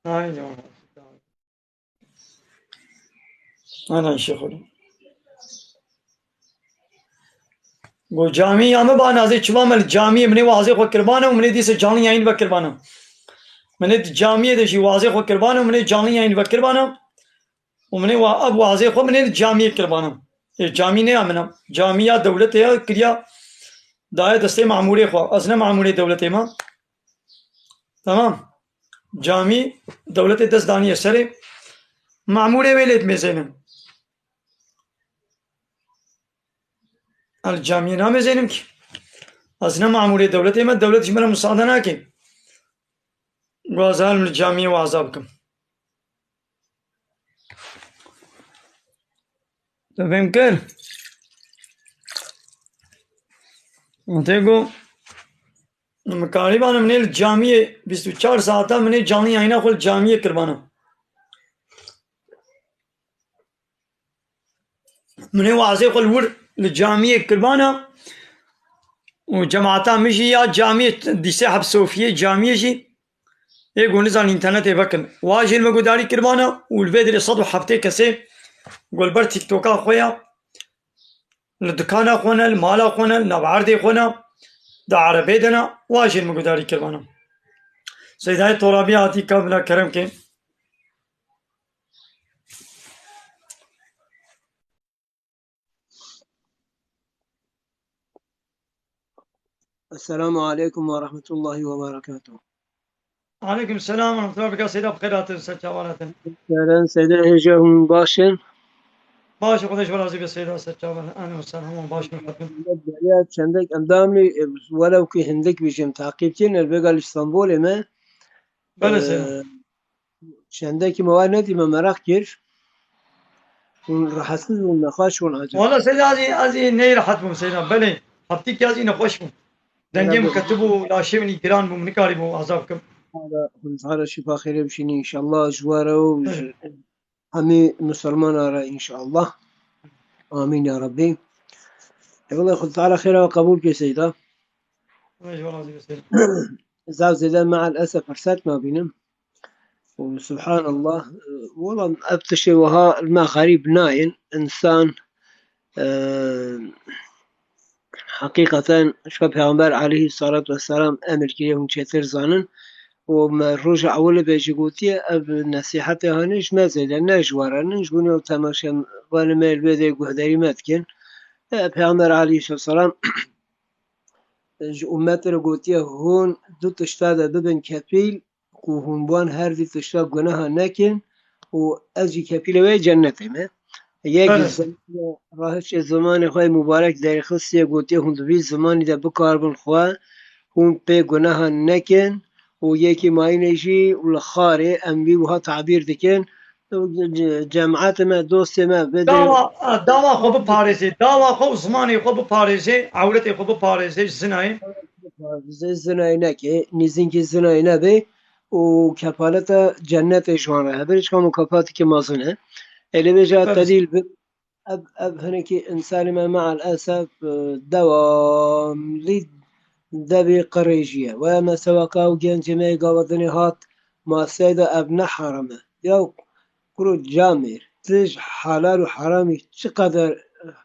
Ay, ya. Ana şexulî. Go camî ya min ba nazê çiva me li camiyê minê wazê xwe kirbane û minê dîse canlı yayın vekirbane. Minê di camiyê de jî wazê xwe kirbane û minê canlı yayın vekirbane. Û minê wa ev wazê xwe minê di camiyê kirbane. Ê camî ne ya min e. Camî ya dewletê ya kiriya daye destê mamûrê xwe. Ez ne mamûrê dewletê me. Tamam. Camî dewletê dest daniye serê. Mamûrê wê lê dimêzênin. El camiyê namêzênim ki. Ez ne mamûrê dewletê me, dewlet ji min re musade nake. Got ez herim li camiyê waza bikim. Tu fêm kir? Tê got, min karîbana min ê li camiyê bîst û çar saeta min ê canlı yayına xwe li camiyê kiribana. Min ê wazê xwe li wir li camiyê kiribana û cemaata min jî ya camiyê dîsê Heb Sofiyê camiyê jî ê ku nizan înternetê vekin. Wa jî li min gudarî kiribana û li vê derê sed û heftê kesê ku li ber TikToka xwe ya, li dikana xwe ne, li mala xwe ne, li nav erdê xwe ne, di erebê de ne, wa jî li min gudarî kiribana. Seydayê Torabî hatî ka bila kerem ke. Esselamu aleykum ve rahmetullahi ve berekatuhu. Aleykum selam ve rahmetullah. Bika Seyda, bi xêr hatin, ser çavan hatin. Seren Seyda, hêja hûn baş in? Baş, Xwedê ji we razî be Seyda, ser çavan. Ehlen we sehlen, hemû baş in, hatin. Ya çendek endamî, e, welew ki hindik bijim, taqîbçî ne, vêga li Stenbolê me. Belê, e, Seyda. Çendekî me wa nedî, me meraq kir. Hûn rehetsiz bûn, nexweş bûn acaba? Wala Seyda, ez ê, ez ê neyrehet bûm Seyda. Belê, heftîkî ez ê nexweş bûm. Dengê min ketibû, laşê min î giran bû, min nikarîbû aza bikim. Hala hûn zara şifa xêrê bişînî înşallah ji we re û ji hemî misilmana re înşallah. Amîn ya Rabbî. E, wela Xwedê Teala xêra we qebûl ke Seyda. Xwedê ji we razî be Seyda. Zaf zêde meal esef firset nabînim. Û subhanallah, e, wela ev tiştê wiha li me xerîb nayên. Însan, e, heqîqeten ji Pêxember aleyhî salatu vesselam emir kiriye, hûn çêtir zanin. Û me roja ewilê ve jî gotiye, ev nesîhetê hanê ji me zêde, ne ji we re nin, ji bo ew temaşevanê me li vê de guhdarî me dikin. E, Pêxember aleyhî salatu vesselam ji ummetê re gotiye, hûn du tişta de bibin kefîl, ku hûn bi wan her du tişta guneha nekin û ez jî kefîlê we yê cennetê me. Yek, belê, zem-, rahiştê zimanê xwe yê mubarek derxistiye, gotiye, hûn di vî zimanî de bikaribin xwe, hûn pê guneha nekin û yekî mayînê jî û li xarê, em vî wiha tabîr dikin, ce-, cemaetê me, dostê me, vê derê dawa, dawa xwe biparêzê, dawa xwe û zimanê xwe biparêzê, ewretê xwe biparêzê ji zinayê. Biparêzê, zinayê neke, nêzînkî zinayê nebe û kefaleta cennetê ji wan re hebe, çika mukafateke mezin e. Ê lê vêca, belê, tedîl bi, ev, ev hinekî însanê me meal esef, e, dewamlî devê qirêjî ye. Waya me sewaka û gencê me yê gava dinê hat, ma Seyda, ev ne heram e. Ya kuro camêr, tu ji helal û heramî çi qeder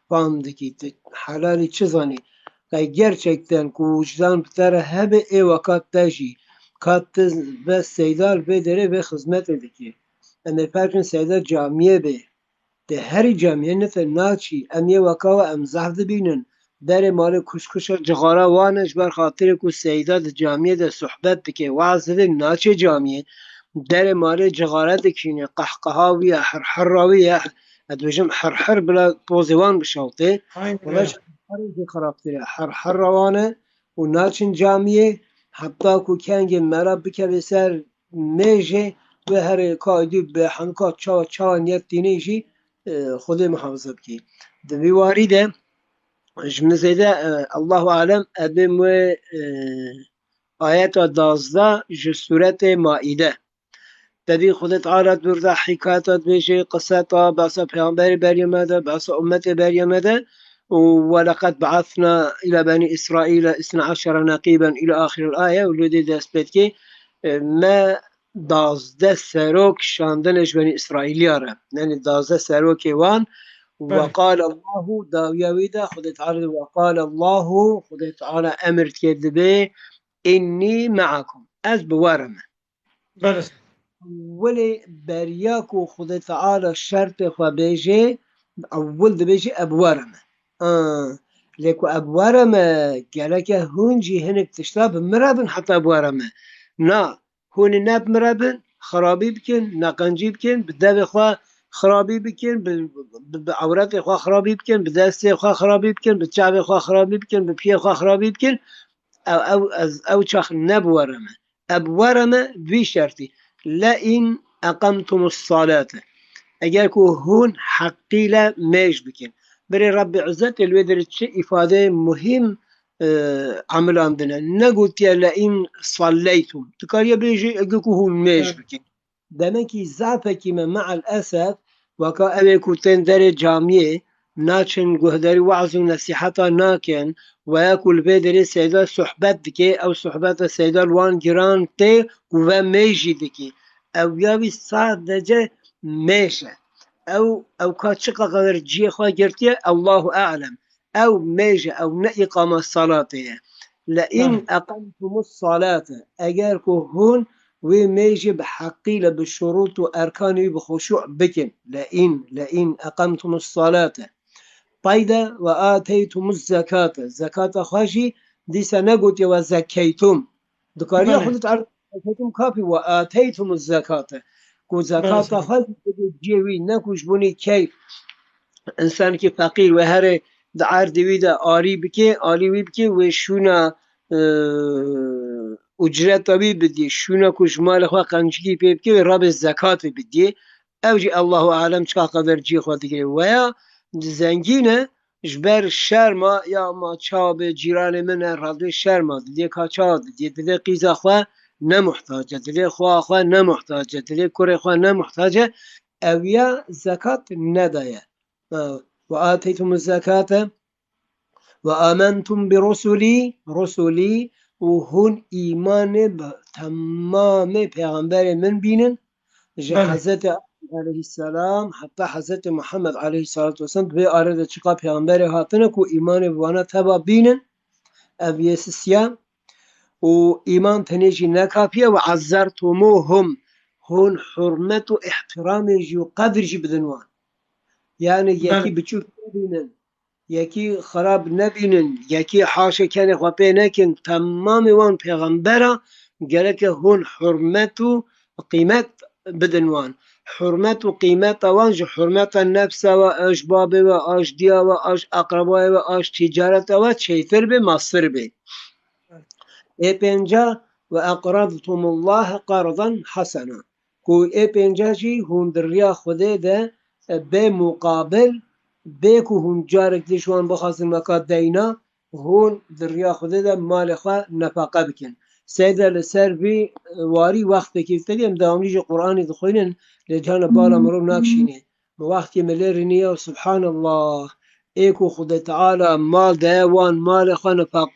fam dikî, tu helalî çi zanî? Qey gerçekten ku wijdan bi te re hebe, ê weka te jî, ka tu be Seyda, li vê derê vê xizmetê dikî. Em ê ferqin Seyda camiyê bê. Di herî camiyê ne te naçî, em yê weka we em zehf dibînin. Berê malê kuşkuşa cixara wan e, ji ber xatirê ku Seyda di camiyê de sohbet dike, weaz dide, naçe camiyê. Derê malê cixare dikişîne, qehqeha wî ye, hirhira wî ye. Ez dibêjim hirhir bila pozê wan bişewtê. Aynen öyle. Wela ji hirhirê jî xirabtir e. Hirhira wan e û naçin camiyê, heta ku kengê mela bikeve ser mêjê, wê herê ka dû be hemka çawa, çawa niyet tînê jî, e, Xwedê muhafaza bikî. Di vî warî de, ji min zêde, e, Allahu alem, ez bêm wê, e, ayeta dazdeh ji sûretê Maîde. Tedî Xwedê Teala dûr de hîkayeta dibêje, qiseta, behsa peyxamberê beriya me de, behsa ummetê beriya me de. Û "Weleqed be'asna île benî Îsraîle îsne eşere neqîben" île axiril aye û lê dê dest pê dikê. E, me dazdeh serok şandine ji benî Îsraîliya re. Yanî dazdeh serokê wan. Belê. "Ve qale Allahu", dawiya wî de Xwedê Teala, "Ve qale Allahu", Xwedê Teala emir dike, dibê, "Înnî me'akum", ez bi we re me. Belê. Welê beriya ku Xwedê Teala şertê xwe bêje, ewil dibêje, "Ez bi we re me." A, lê ku "Ez bi we re me", gereke hûn jî hinek tişta bi min re bin heta bi we re me. Na, hûn ê ne bi min re bin, xirabî bikin, neqencî bikin, bi devê xwe xirabî bikin, bi, bi, bi ewretê xwe xirabî bikin, bi destê xwe xirabî bikin, bi çavê xwe xirabî bikin, bi piyê xwe xirabî bikin, Ew, ew, ez, ew çax ne bi were me. Ev bi were me vî şertî. Le in eqemtumus salate. Eger ku hûn heqîle mêj bikin. Birê Rabbê Izzet li wê derê çi îfadeyê muhîm, e, emilandine. Negotiye le in salleytum. Tu kariye bêjî eger ku hûn mêj Evet. bikin. Demekî zafekî me me'el esef, weka ew ê ku tên derê camiyê, naçin guhdarî we'z û nesîheta nakin, weya ku li vê derê seyda sohbet dike, ew sohbeta seyda li wan giran tê ku ve mêj jî dike. Ew ya wî sadece mêj e. Ew, ew ka çi qaqaver cihê xwe girtiye, Allahu a'lem. Ew mêj e, ew ne îqama salatê ye. Le in Evet. eqemtumus salate. Eger ku hûn wê mêjê bi heqî le bi şurût û erkanê wî bi xuşû bikin. Le in, le in eqemtumus salate. Payde ve ateytumuz zekate. Zekata xwe jî dîsa negotiye ve zekeytum. Dikariye Belê. xwe dît erd zekeytum kafî ve ateytumuz zekate. Ku zekata Belê. xwe jî bidê cihê wî, ne ku ji bonî keyf însanekî feqîr wê herê di erdê wî de alî bike, alî wî bike, wê şûna, e, ucreta wî bidî, şûna ku ji malê xwe qencikî pê bike, wê rabê zekatê bidiyê. Ew jî Allahu alem çaqa ver cihê xwe digire. Weya zengîn e, ji ber şerma, ya ma çawa bê cîranê min e, radê şerma, didê ka çawa didê, didê qîza xwe ne muhtac e, didê xwa xwe ne muhtac e, didê kurê xwe ne muhtac e, ew ya zekat nedaye. Ve ateytum zekate ve amentum bi rusulî, rusulî, û hûn îmanê bi temamê pêxemberê min bînin. Ji Belê. Hezretê Adem aleyhisselam heta Hezretê Muhammed aleyhissalatu vesselam, di vê arê de çiqa pêxemberê hatine ku îmanê bi wana teva bînin, ev yê sisiya. Û îman tenê jî ne kafî ye, ve ezzertumuhum, hûn hurmet û îhtiramê jî û qedir jî bidin wan. Yani yekî Belê. biçûk nebînin, yekî xirab nebînin, yekî haşê kenê xwe pê nekin. Temamê wan pêxembera gereke hûn hurmet û qîmet bidin wan. Hurmet û qîmeta wan ji hurmeta nefsa we, a ji babê we, a ji diya we, a ji aqrebayê we, a ji tîcareta we çêtir bê, mastir bê. Ê pênca, ve eqradtumullahe qardan hasena. Ku ê pênca jî hûn di riya Xwedê de, e, bê muqabil, bê ku hûn carek dî ji wan bixwazin weka deyna, hûn di riya Xwedê de malê xwe nefaqe bikin. Seyde li ser vî, e, warî wextekî tedî em dewamlî ji Qur'anê dixwînin, lê cana bala mirov nakşînê. Wextê me lê riniye, subhanallah, ê ku Xwedê Teala mal daye wan malê xwe nifaq,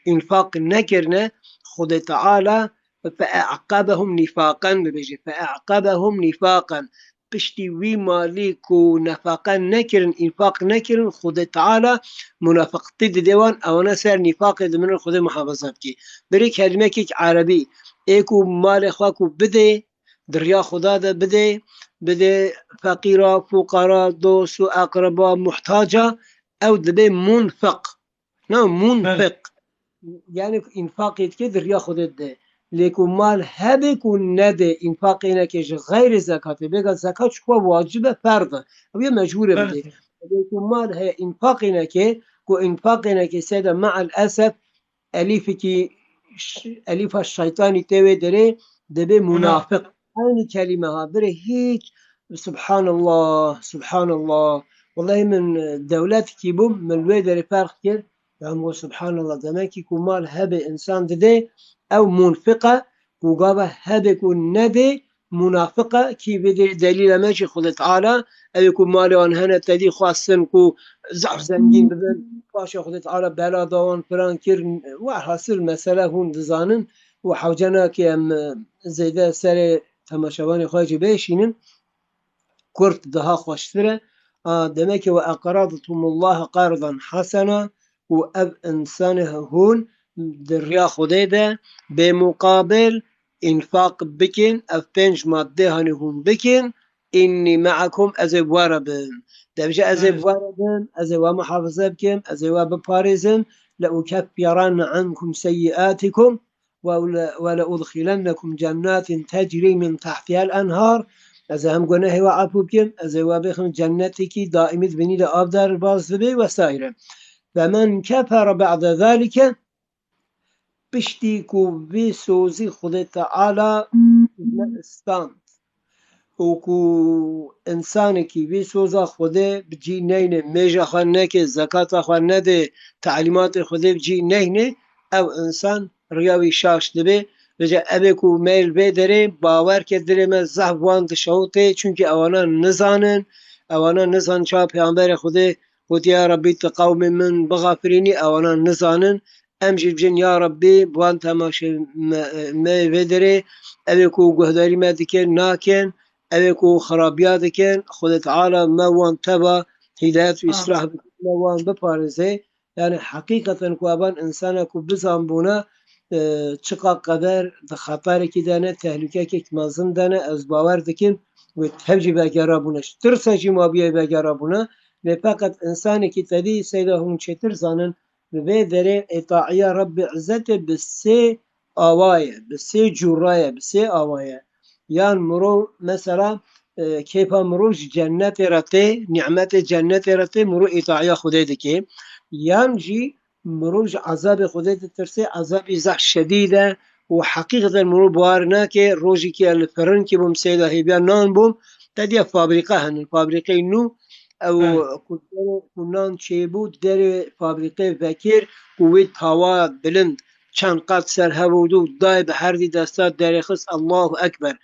înfaq nekirine, Xwedê Teala fe e'qebehum nifaqen dibêje, fe e'qebehum nifaqen. Piştî wî malî ku nefaqe nekirin, înfaq nekirin, Xwedê Teala munafiqtî dide wan, ewana ser nifaqê dimirin, Xwedê muhafaza bike. Birê kelimekek erebî, ê ku malê xwe ku bidê, di riya Xuda de bidê, bidê feqîra, fuqara, dost û eqreba, muhtaca, ew dibe munfiq. Na, Belê. munfiq. Yani ku înfaqê dike di riya Xwedê dide. Lê ku mal hebe ku nede, înfaqê neke ji xeyrê zekatê, bêga zekat ji xwe wacib e, ferz e. Ew yê mecbûr e bidê. Belê. Lê ku mal heye înfaqê neke, ku înfaqê neke seyda me'el esef, elîfekî ş-, elîfa şeytanî tê wê derê, dibê Muna- munafiq. Eynî kelîme ha, birê hiç, subhanallah, subhanallah. Wellahî min, e, dewletekî bûm, min li wê derê ferq kir. Ya min got, subhanallah, demekî ku mal hebe însan didê, ew munfiq e, ku gava hebe ku nedê, munafiq e, kî vê de-, delîla me jî Xwedê Teala, ew ê ku malê wan hene tedî xwestin ku zaf zengîn bibin, paşa Xwedê Teala bela da wan filan kir, welhasil mesele hûn dizanin û hewce nake em, e, zêde serê temaşevanê xwe jî bêşînin. Kurt daha xweştir e. A, demekê we eqradtumullaha qardan hasena, û ev însanê hûn di riya Xwedê de bê muqabil înfaq bikin, ev pênc madde hanî hûn bikin, înnî me'ekum, ez ê bi we re bim. Dibêje ez ê bi we re bim, ez ê we muhafaza bikim, ez ê we biparêzim, le ukeffiranne ankum seyyiatikum, we le, we le udxilennekum cennatin tecrî min tahtihel enhar, ez ê hem gunehê we efû bikim, ez ê we bixim cennetekî daîmî di binî de av derbas dibe vesaire. Femen kefere ba'de zalike, Piştî ku vî sozî Xwedê Teala me stand û ku însanekî vî soza Xwedê bi cî neyne, mêja xwe neke, zekata xwe nede, telîmatê Xwedê bi cî neyne, ew însan riya wî şaş dibe. Vêca evê ku me li vê derê bawer ke dilê me zehf wan dişewite, çunkî ewana nizanin, ewana nizanin çawa Pêxemberê Xwedê gotiye, "Ya Rebbî, tu qewmê min bixafirînî", ewana nizanin. Em jî bijin, "Ya Rebbî, bi wan temaşe me, me vê derê, evê ku guhdarî me dikin, nakin, evê ku xirabiya dikin, Xwedê Teala me wan teva hîdayet û Amin. îslah bikin, me wan biparêze." Yani heqîqeten ku evan insana ku bizanbûna, e, çiqa qeder di xetarekî de ne, tehlûkekek mezin de ne, ez bawer dikim wê tev jî vegera bûne. Ji tirsa jî ma bûye vegera bûne. Lê feqet insanekî tevî seyda hûn çêtir zanin, bi vê derê îtaiya Rebbê Izzetê bi sê awa ye, bi sê cûra ye, bi sê awa ye. Yan mirov mesela, e, kêfa mirov ji cennetê re tê, nîmetê cennetê re tê, mirov îtaiya Xwedê dike. Yan jî mirov ji ezabê Xwedê ditirse, ezabî zehf şedîd e û heqîqeten mirov bawer nake, rojekî ez li firinkê bûm, seyda hêviya nan bûm, te diya fabrîqe hene, fabrîqeyê nû, ew Belê. ku derê ku nan çêbû, derê fabrîqê vekir ku wê tawa bilind çend qat ser hev û dû dayê bi herdî desta derê xist, Allahu Ekber.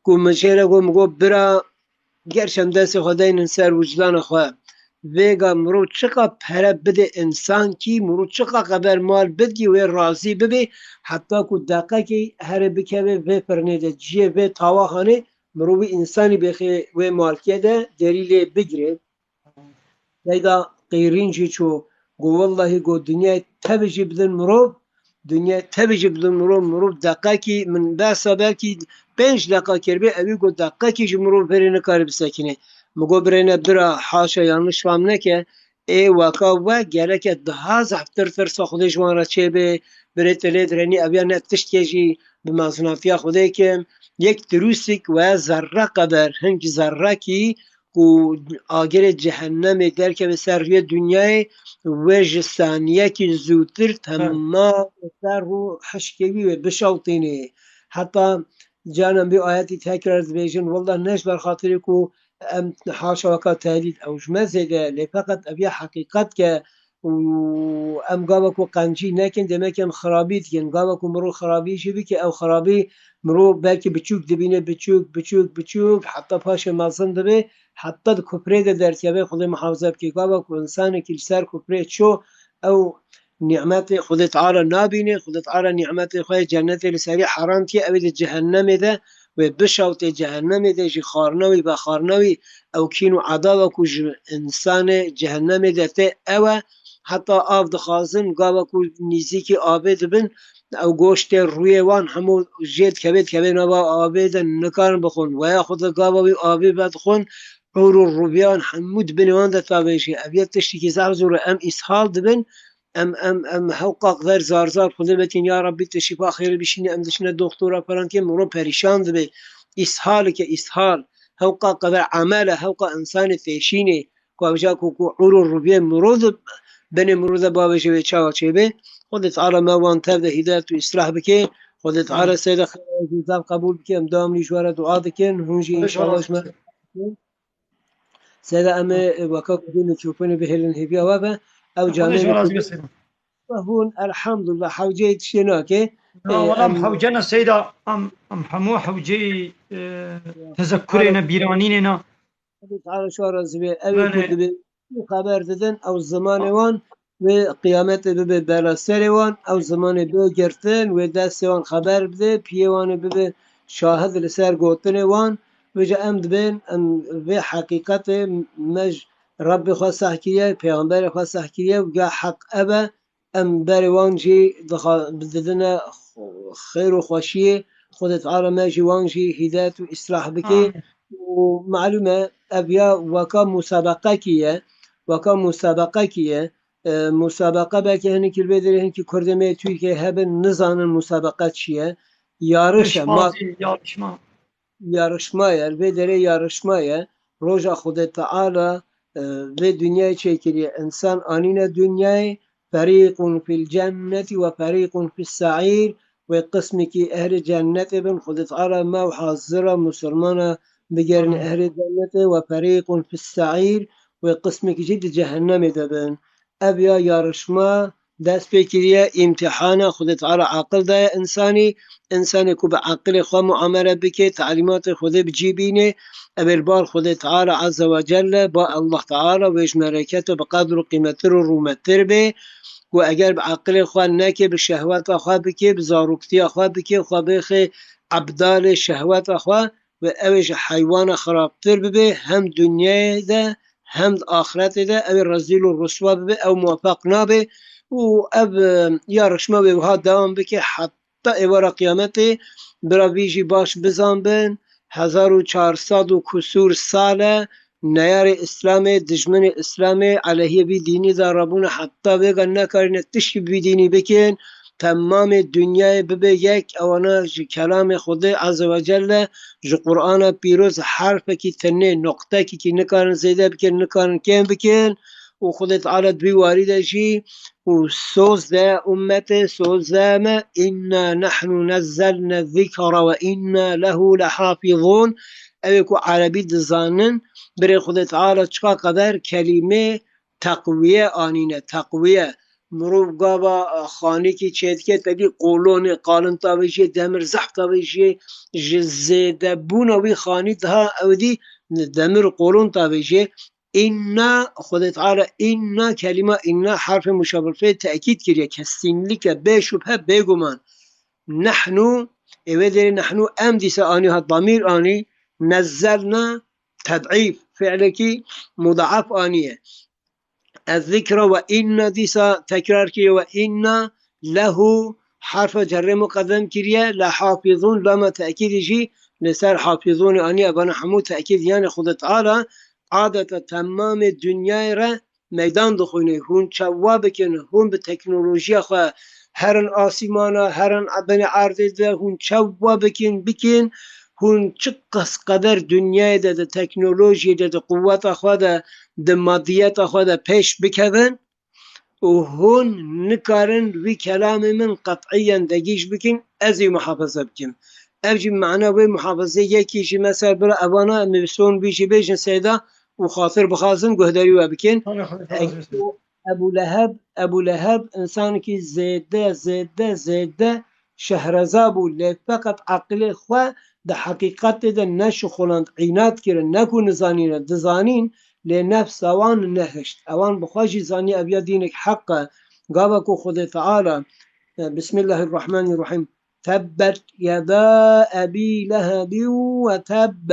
Ku min jê re got, min got, "Bira, gerçem destê xwe deynin ser wijdana xwe. Vêga mirov çiqa pere bide însankî, mirov çiqa qeder mal bidkî wê razî bibe, heta ku deqekê here bikeve vê firnê de, ciyê vê tawaxanê, mirov wî însanî bêxê wê malkiye de derî lê bigire." Seyda qîrîn jî çû, got, "Wellahî," got, "dinyayê tevî jî bidin mirov, dinyayê tevî jî bidin mirov, mirov deqekî, min behsa belkî pênc deqa kiribê, ewî got, deqekî ji mirov verê nikare bisekine." Min got, "Birêne bira, haşa, yanlış fam neke, ê weka we gereke daha zehftir tirsa Xwedê ji wan re çêbe, birê te lê direnî, ev ya ne tiştke jî bi mezinatiya Xwedê kim, yek tirûsik we zerre qeder, hincî zerrekî ku agirê cehennemê derkeve ser rûyê dinyayê, wê ji saniyekî zûtir tema ser rû hişkê wî wê bişewtînê." Heta canan vê ayetî tekrar dibêjin, Wallah ne ji ber xatirê ku em haşa weka tehdîd ew ji me zêde ye, lê feqet ev ya heqîqet ke û em gava ku qencî nekin, demek em xirabî dikin. Gava ku mirov xirabî jî bike, ew xirabî mirov belkî biçûk dibîne, biçûk, biçûk, biçûk, heta paşê mezin dibe, heta di kufrê de derkeve, Xwedê muhafaza bike. Gava ku însanekî li ser kufrê çû, ew nîmetê Xwedê Teala nabîne, Xwedê Teala nîmetê xwe yê cennetê li serî heram diye, ew ê di cehennemê de wê bişewtê, cehennemê de jî xwarina wî, vexwarina wî, ew kîn û edava ku ji însanê cehennemê de tê ew e, heta av dixwazin, gava ku nîzîkî avê dibin, ew goştê rûyê wan hemû jê dikeve, dikeve nava avê de, nikarin bixwin. Weya xwe de gava wî avê vedixwin, hûr û rûviyan hemû di binê wan de tavêjî. Ev yek tiştekî zehf zor e. Em îshal dibin, em, em, em hewqa qeder zar zar Xwedê vekin, "Ya Rebbî, tu şîfa xêrê bişîne, em diçine doktora falan kê", mirov perîşan dibe. Îshalike, îshal. Hewqa qeder emel e, hewqa însanê têşînê. Ku ev ja ku, ku hûr û rûviyê mirov di binê mirov de bavêje wê çawa çêbe. Xwedê Teala me wan tev de hîdayet û îslah bike. Xwedê Teala Amîn. Seyda xêra jî zaf qebûl bike. Em dewamlî ji we re dua dikin. Hûn jî Xwedê ji we înşallah razî ji me be. Seyda em ê weka ku dê mikrofonu bihêlin hêviya we be. Ew Xwedê camê ji we razî be, Seyda. Hûn elhamdulillah hewceyê tiştê nake. Ya, Ê, wela em em hewce ne Seyda, em, em hemû hewceyî, e, tezekurê ne, bîranînê ne. Xwedê Teala şo razî be. Ew ê ku Belê. Dibe xeber didin, ew zimanê wan wê qiyametê bibe bela serê wan, ew zimanê bê girtin, wê destê wan xeber bide, piyê wan ê bibe şahid li ser gotinê wan. Vêca em dibên, em vê heqîqetê me ji Rebbê xwe seh kiriye, Pêxemberê xwe seh kiriye û ya heq ev e, em berê wan jî dixa-, didine xêr û xweşiyê. Xwedê Teala me jî wan jî hîdayet û îslah bike. Amîn. Û malûm e, ev ya weka musabeqekî ye, weka musabeqekî ye. E, musabeqe belkî hinekî li vê derê hinkî Kurdê me yê Tirkiyeyê hebin, nizanin musabeqe çi ye. Yariş e, ma-, Yarışma, yarışma. Yarışma ye, li vê derê yarışma ye. Roja Xwedê Teala, e, vê dinyayê çêkiriye. Însan anîne dinyayê Ferîqun fil cenneti ve ferîqun fis se'îr. Wê qismekî ehlê cennetê bin, Xwedê Teala me û hazira musulmana bigerin ehlê cennetê, ve ferîqun fis se'îr, wê qismekî jî di cehennemê de bin. Ev ya yarışma dest pê kiriye, îmtihana Xwedê Teala aqil daye însanî. Însanê ku bi aqilê xwe muamele bike, talîmatê Xwedê bi cî bîne, ev ê li bar Xwedê Teala Azze ve Celle, ba Allah Teala wê ji melekete bi qedr û qîmettir û rûmettir bê. Ku eger bi aqilê xwe neke, bi şehweta xwe bike, bi zaroktiya xwe bike, xwe bêxe ebdalê şehweta xwe, ve ew ê ji heywana xirabtir bibe, hem dinyayê de hem di axiretê de ew ê rezîl û riswa bibe, ew muwefeq nabe. Û ev, e, yarışma wê wiha dewam bike heta êvara qiyametê. Bira vî jî baş bizanbin, hezar û çar sed û kusûr sal e neyarê Îslamê, dijminê Îslamê, aleyhê vî dînî de rabûne, heta vêga nekarîne tiştî bi vî dînî bikin. Temamê dinyayê bibe yek, ewana ji kelamê Xwedê Azze ve Celle, ji Qur'ana pîroz herfekî tenê, noqtekî nikarin zêde bikin, nikarin kêm bikin. Û Xwedê Teala di vî warî de jî û soz de ummetê, soz de me, "Inna nahnu nezzelne zikra ve inna lehu lehafizun." Ew ê ku erebî dizanin, birê Xwedê Teala çiqa qeder kelîmê teqwiye anîne, teqwiye. Mirov gava, e, xanîkî çêdike, tevî qolonê qalin tavêjiyê, demir zehf tavêjiyê, ji zêdebûna wî xanî daha ew dî demir qolon tavêjiyê. Înna, Xwedê Teala înna, kelîma înna herfê muşabefê tekîd kiriye. Kesinlike, bê şubhe, bêguman. Nehnu, ê wê derê nehnu em dîsa anî ha damîr anî, nezzelna, ted'îf, fi'lekî mudaaf aniye. Ez zikra ve inna dîsa tekrar kiriye ve inna lehu herfa cerrê muqedem kiriye, le hafizun lama tekîdî jî li ser hafizûnê aniye. Evana hemû tekîd, yani Xwedê Teala adeta temamê dinyayê re meydan dixwîne. Hûn çawa bikin? Hûn bi teknolojiya xwe herin asîmana, herin binê erdê de, hûn çawa bikin, bikin, hûn çiqas qeder dinyayê de, di teknolojiyê de, di quweta xwe de, di madiyeta xwe de pêş bikevin û hûn nikarin vî kelamê min qet'iyen degîş bikin, ez ê muhafaza bikim. Ev jî mana wê muhafazê yekî jî, mesela bira evana em ê son bî jî bêjin seyda û xatir bixwazin guhdarî we bikin. Hane xatir Ebu Leheb, Ebu Leheb insanekî zêde, zêde, zêde şehreza bû, lê feqet eqilê xwe di heqîqetê de neşixuland, înat kirin, ne ku nizanîne, dizanîn, lê nefsa wan nehişt. Ewan bi xwe jî zanî ev ya dînek heq e. Gava ku Xwedê Teala, e, Bismillahirrahmanirrahim, Tebbet yeda Ebî Lehebî ve tebb.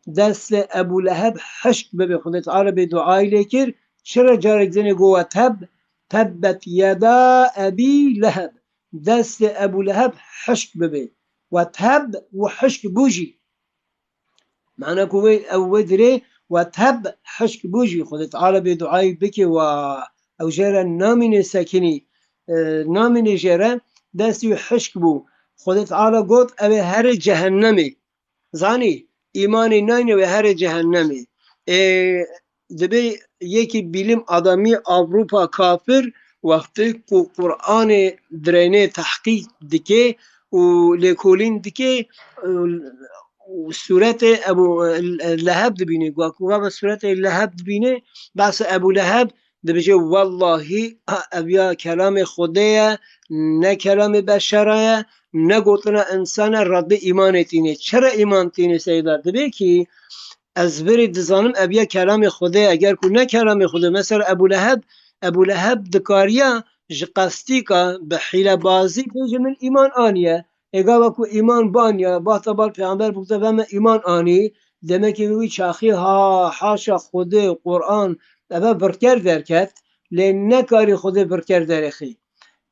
Destê Ebû Leheb hişk bibe. Xwedê Teala bê duayî lê kir. Çira carek dinê got we teb? Tebbet yeda Ebî Leheb. Destê Ebû Leheb hişk bibe. We teb û hişk bû jî. Mana ku wê, ew wê dirê we teb hişk bû jî. Xwedê Teala bê duayî bike we ew jê re namîne sekinî, e, namîne jê re destî wî hişk bû. Xwedê Teala got, ew ê herê cehennemê. Zanî, îmanê nayne wê herê cehennemê. Ê, dibê yekî bîlim adamî Avrupa kafir wextê ku Qur'anê dirênê tehqîq dike û lêkolîn dike, û sûretê Ebû Leheb dibîne. Gua ku gava sûretê Leheb dibîne, behsa Ebû Leheb dibêje, wellahî, ev ya kelamê Xwedê ye, ne kelamê beşera ye, ne gotina însan e, reddê îmanê tîne. Çira îman tîne seyda? Dibê kî ez virê dizanim ev ya kelamê Xwedê ye. Eger ku ne kelamê Xwedê, mesela Ebû Leheb, Ebû Leheb dikariya ji qestîka bi hîlebazî bêje min îman aniye. Ê gava ku îman baniya, bahta bal pêxember bûkte ve me îman anî, demekî wî çaxî ha, haşa Xwedê, Qur'an, eve virkêr derket, lê nekarî Xwedê virkêr derêxî.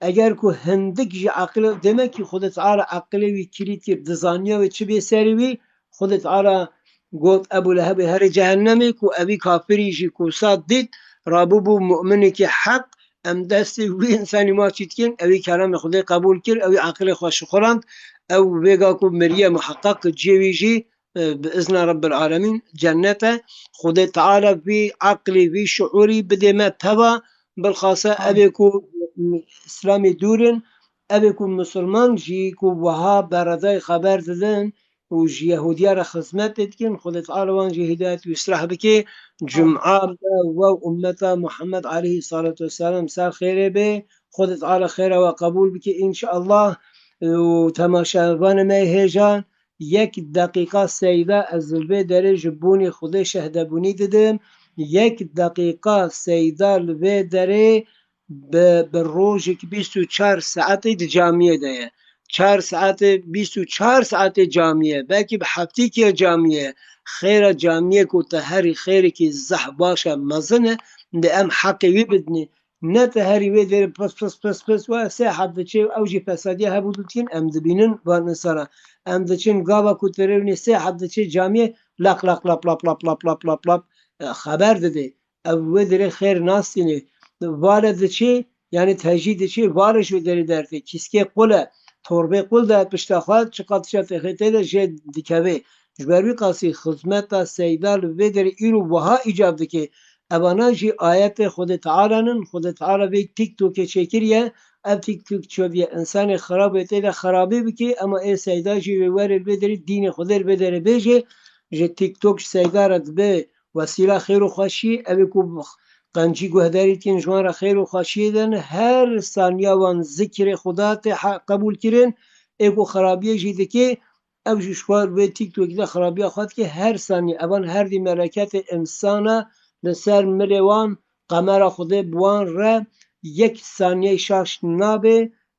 Eger ku hindik ji eqilê, demek ki Xwedê Teala eqilê wî kilît kir, dizaniya wê çi bê serê wî, Xwedê Teala got, Ebû Lehebê herê cehennemê, ku evî kafirî jî ku wisa dît, rabûbû mu'minekî heq, em destê wî însanî ma çî dikin, ewî kelamê Xwedê qebûl kir, ewî eqilê xwe şixuland, ew vêga ku miriye muheqeq cihê wî jî, e, bi izna Rebbil Alemîn cennet e. Xwedê Teala vî eqlî, vî şuurî bidê me teva, Bilxase evê ku Îslamê dûr in, evê ku misilman jî ku wiha beredayê xeber didin û ji Yehudiya re xizmetê dikin, Xwedê Teala wan jî hidayet û îsleh bike. Cuma me we û ummeta Muhammed aleyhî salatu weselam ser xêrê be. Xwedê Teala xêra we qebûl bike înşallah. Û temaşevanê me hêja, yek deqîqa seyda ez li vê derê ji bonê Xwedê şehdebûnî didim. Yek deqîqa seyda li vê derê bi, bi rojek bîst û çar saetê di camiyê de ye. Çar saetê, bîst û çar saetê camiyê, belkî bi heftîkê camiyê. Xêra camiyê ku te herî xêrekî zehf baş e, mezin e, di em heqê wî bidinê. Ne te herî wê derê pis, pis, pis, pis, we sê heb diçê, ew jî fesadiya hebû dikin, em dibînin van insana. Em diçin gava ku te rêwinê sê heb diçê camiyê, laq, laq, lap, lap, lap, lap, lap, lap, lap, e, xeber didê. Ev wê derê xêr nastînê. Vale diçê, yani tejî diçê, vale ji wê derê dertê. Kîskê qul e, torbê qul de pişta xwe, çiqat tişa te xê tê de jê dikevê. Ji ber wî qasî xizmeta seyda li vê derê îro wiha îcab dike. Evana jî ayetê Xwedê Teala nin. Xwedê Teala vê TikTokê çêkiriye. Ev TikTok çaviye, insanê xirab wê tê de xirabê bike, ema ê seyda jî wê were li vê derê dînê Xwedê li vê derê bêje. Ji TikTok ji seyda re dibe wesîla xêr û xweşiyê. Ev ê ku qencî guhdarî dikin, ji wan re xêr û xweşiyê dene. Her saniya wan zikrê Xuda tê he-, qebûl kirin. Ê ku xirabiyê jî dike, ew jî ji xwe vê TikTokî de xirabiya xwe dike, her sanî evan her dî meleketê insana li ser milê wan, qemera Xwedê bi wan re yek saniyeyê şaş nabe.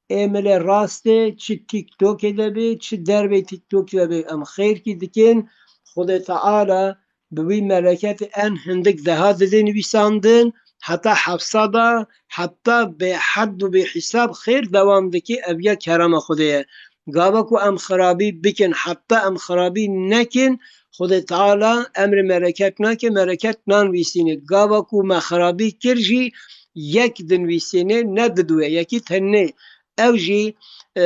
Ê milê rastê çi TikTokê de be, çi dervê TikTokê de be, em xêrkî dikin. Xwedê Teala bi wî meleketê en hindik deha dide nivîsandin, heta heft sed a, heta bêhed û bêhîsab xêr dewam dike, ev ya kerema Xwedê ye. Gava ku em xirabî bikin, heta em xirabî nekin, Xwedê Teala emrê meleket nake, meleket nanivîsîne. Gava ku me xirabî kir jî yek dinivîsîne, ne diduye, yekî tenê. Ew jî, e,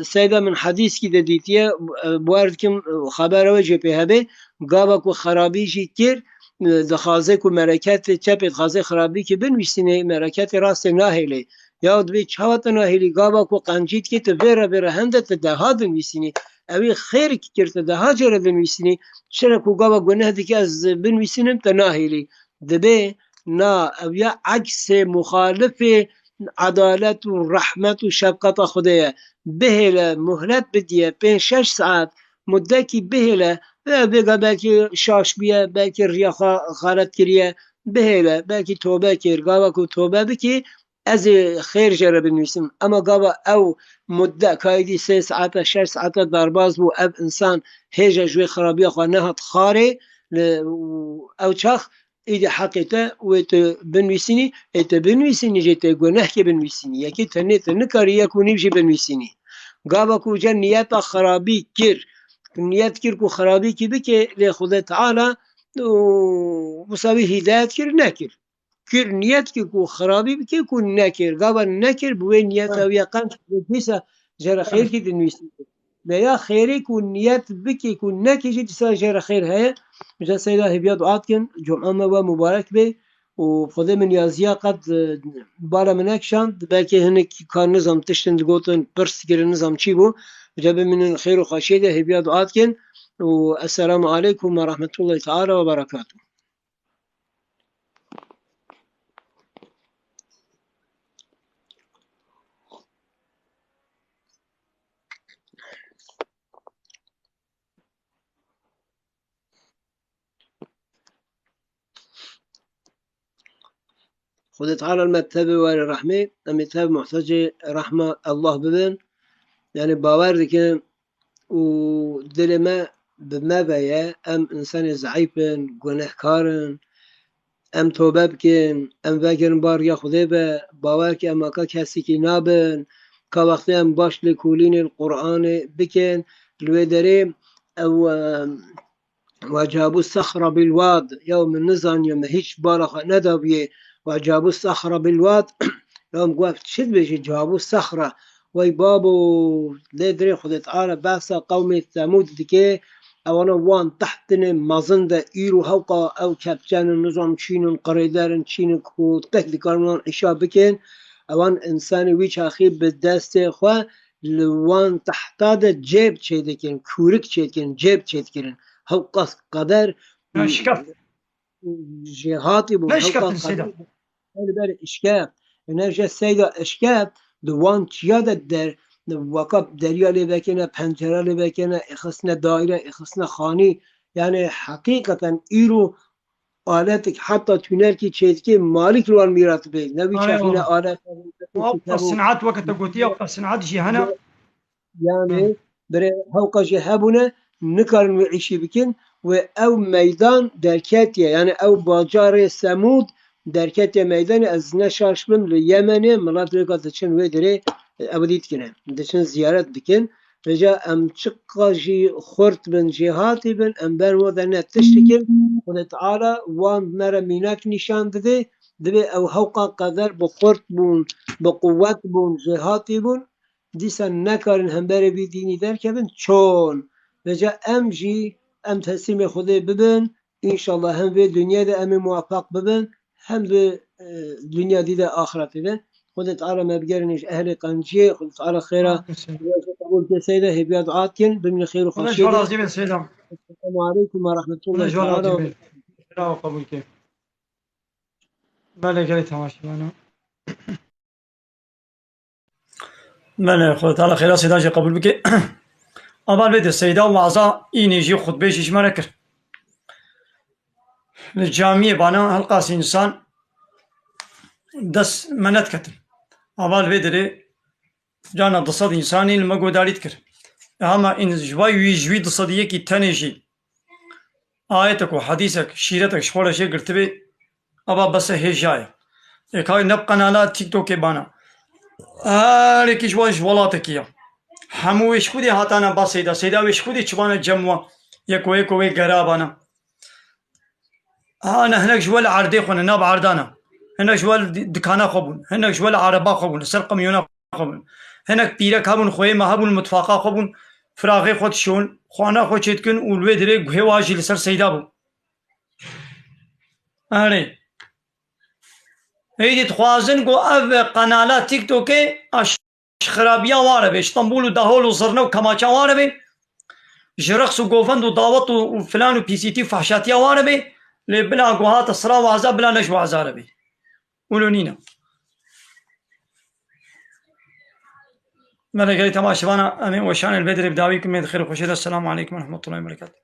seyda min hedîskî de dîtiye, e, bawer dikim, e, xebera wê jê pê hebe. Gava ku xirabî jî kir, e, dixwaze ku meleket çepê dixwaze xirabî ki binivîsîne, meleketê rastê nahêlê. Ya dibê çawa te nahêlî, gava ku qencî dikê, tu vê re vê re hende tu deha dinivîsînî. Ew ê xêrek kir, tu deha care dinivîsînî. Çira ku gava guneh dikî ez binivîsînim, tu nahêlî. Dibê na, ew ya eksê, muxalifê edalet û rehmet û şefqeta Xwedê ye. Bihêle, muhlet bidiye, pênc şeş saet, mudekî bihêle, e, vêga belkî şaş bûye, belkî riya xwe xelet kiriye, bihêle, belkî tobe kir, gava ku tobe bikî, ez ê xêr jê re binivîsim. Ema gava ew mudde, kaydî sê saete, şeş saete derbas bû, ev insan hêja ji wê xirabiya xwe nehat xarê, li, û ew çax îdî heqê te wê tu binivîsînî, ê tu binivîsînî jê tê gunehkê binivîsînî. Yekî tenê tu nikarî yek û nîv jî binivîsînî. Gava ku ca niyeta xirabî kir, niyet kir ku xirabîkî bike, lê Xwedê Teala û wisa wî hîdayet kir, nekir. Kir, niyet kir ku xirabî bike ku nekir. Gava nekir, bi wê niyeta wî ya qenc dîsa jê re xêrkî dinivîsî. Lê ya xêrê ku niyet bike ku nekê jî dîsa jê re xêr heye. Ji seyda hêviya dua dikin, cuma me we mubarek be û Xwedê min yaziya qet, e, bala min nekişand. Belkî hinek ka nizam tiştin digotin, pirs dikirin, nizam çî bû. Ji bimînin xêr û xweşiyê de hêviya dua dikin û Esselamu Aleykum ve Rahmetullahi Teala ve Berekatuhu. Xwedê Teala me tevî were rehmê, em ê tev muhtecê rehma Allah bibin. Yani bawer dikim û dilê me bi me ve ye, em insanê zeîf in, gunehkar in, em tobe bikin, em vegerin ba riya Xwedê ve, bawer ke em aka kesekî nabin, ka wextê em baş lêkolînê li Qur'anê bikin, li wê derê ew, em, وجابوا الصخر بالواد. Ya min nizaniye, me hiç bala xwe nedabûye. وجابوا الصخر بالواد. Ya min got, çi dibêjî, جابوا الصخر. Wey babo, lê dirê Xwedê Teala behsa qewmê Semûd dike. ewana wan tehtine mezin de îro hewqa ew kepçen in, nizam çîn in, qirêder in, çîn in ku teh dikarin wan îşa bikin. Ewan insanê wî çaxî bi destê xwe li wan tehta de cêb çêdikirin, kûrik çêdikirin, cêb çêdikirin. Hewqas qeder Ya şikeft. jêhatî bû, Ne hewqas şikeftin Seyda? qeder. Ber ber îşkeft. Û ne jê Seyda îşkeft, di wan çiya de der, weka derya lê vekene, pencera lê vekene, êxisne daîre, êxisne xanî. Yani heqîqeten îro aletik, heta tûnerkî çêdikê malik li wan mîrat bê. Ne wî Ay çaxîne Allah. alet. Hop, sinat weke te gotiye, hop, sinat jî hene. Yani Hı. birê hewqa jî hebûne, nikarin wê îşî bikin. Wê ew meydan derketiye. Yani ew bajarê Semûd derketiye meydanê. Ez ne şaş bim, li Yemenê milet wêka diçin wê derê, ew dî dikine. Diçin ziyaret dikin. Vêca em çiqa jî xurt bin, jêhatî bin, em ber we de ne tiştikin. Xwedê Teala wan me re mînak nîşan dide. Divê ew hewqa qeder bi xurt bûn, bi quwet bûn, jêhatî bûn. Dîsa nekarin hemberê vî dînî derkevin. Çon? Vêca em jî, em teslîmê Xwedê bibin. Înşallah hem vê dinyê de em ê muwefeq bibin, hem bi, e, dinya dî de, axiretê de. Xwedê Teala me bigerîne ji ehlê qenciyê, Xwedê Teala xêra Amin. qebûl ke Seyda, hêviya dua dikin, bimîne xêr û Xwedê xweşiyê ji we de. razî be Seyda. Esselamu aleykum ve Xwedê rahmetullahi ji we teala razî ve be. berekatuhu. Xêra we qebûl ke. Belê gelê temaşevana. Belê, Xwedê Teala xêra Seyda jî qebûl bike. Aval vê de Seyda waza înê jî xutbê jî ji me re kir. Li camiyê bana helqas însan dest me nediketin. Aval vê derê cana du sed însanî li me godarî dikir. E, hema în ji vay wî, ji wî du sed yekî tenê jî ayetek û hedîsek, şîretek ji xwe re jê girtibê, ava bese hêja ye. Ê kay ne bi qenala TikTokê bana. Her yekî ji wan ji welatekî ye. Hemû wê ji xwedê hatana ba Seyda. Seyda wê ji xwedê çibana cem wan. Yeko yeko wê gera bana. Ha, ne hinek ji we li erdê xwe ne, nav erdan e. Hinek ji we li di-, dikana xwe bûn. Hinek ji we li ereba xwe bûn. Li ser qemyona xwe bûn. Hinek pîrek hebûn, xweyê me hebûn, mitfaqa xwe bûn. Firaxê xwe dişon, xwana xwe çêdikin û li wê dirê guhê wa jî li ser Seyda bû. Erê. Êdî dixwazin ku ev qenala TikTokê a ji xirabiya ware be, Stenbul û Dahol û zirne û kemaça ware be, ji reqs û govend û dawet û, û filan û pîsîtî û fehşatiya ware be, lê bila ku hate sira waza, bila ne ji waza re be. Wilo nîne. Melegelî temaşevana, em ê weşanê li vê dirê bi dawî kimê di xêr û xweşê de. Selamu aleykum ve rahmetullahi ve berekatuhu.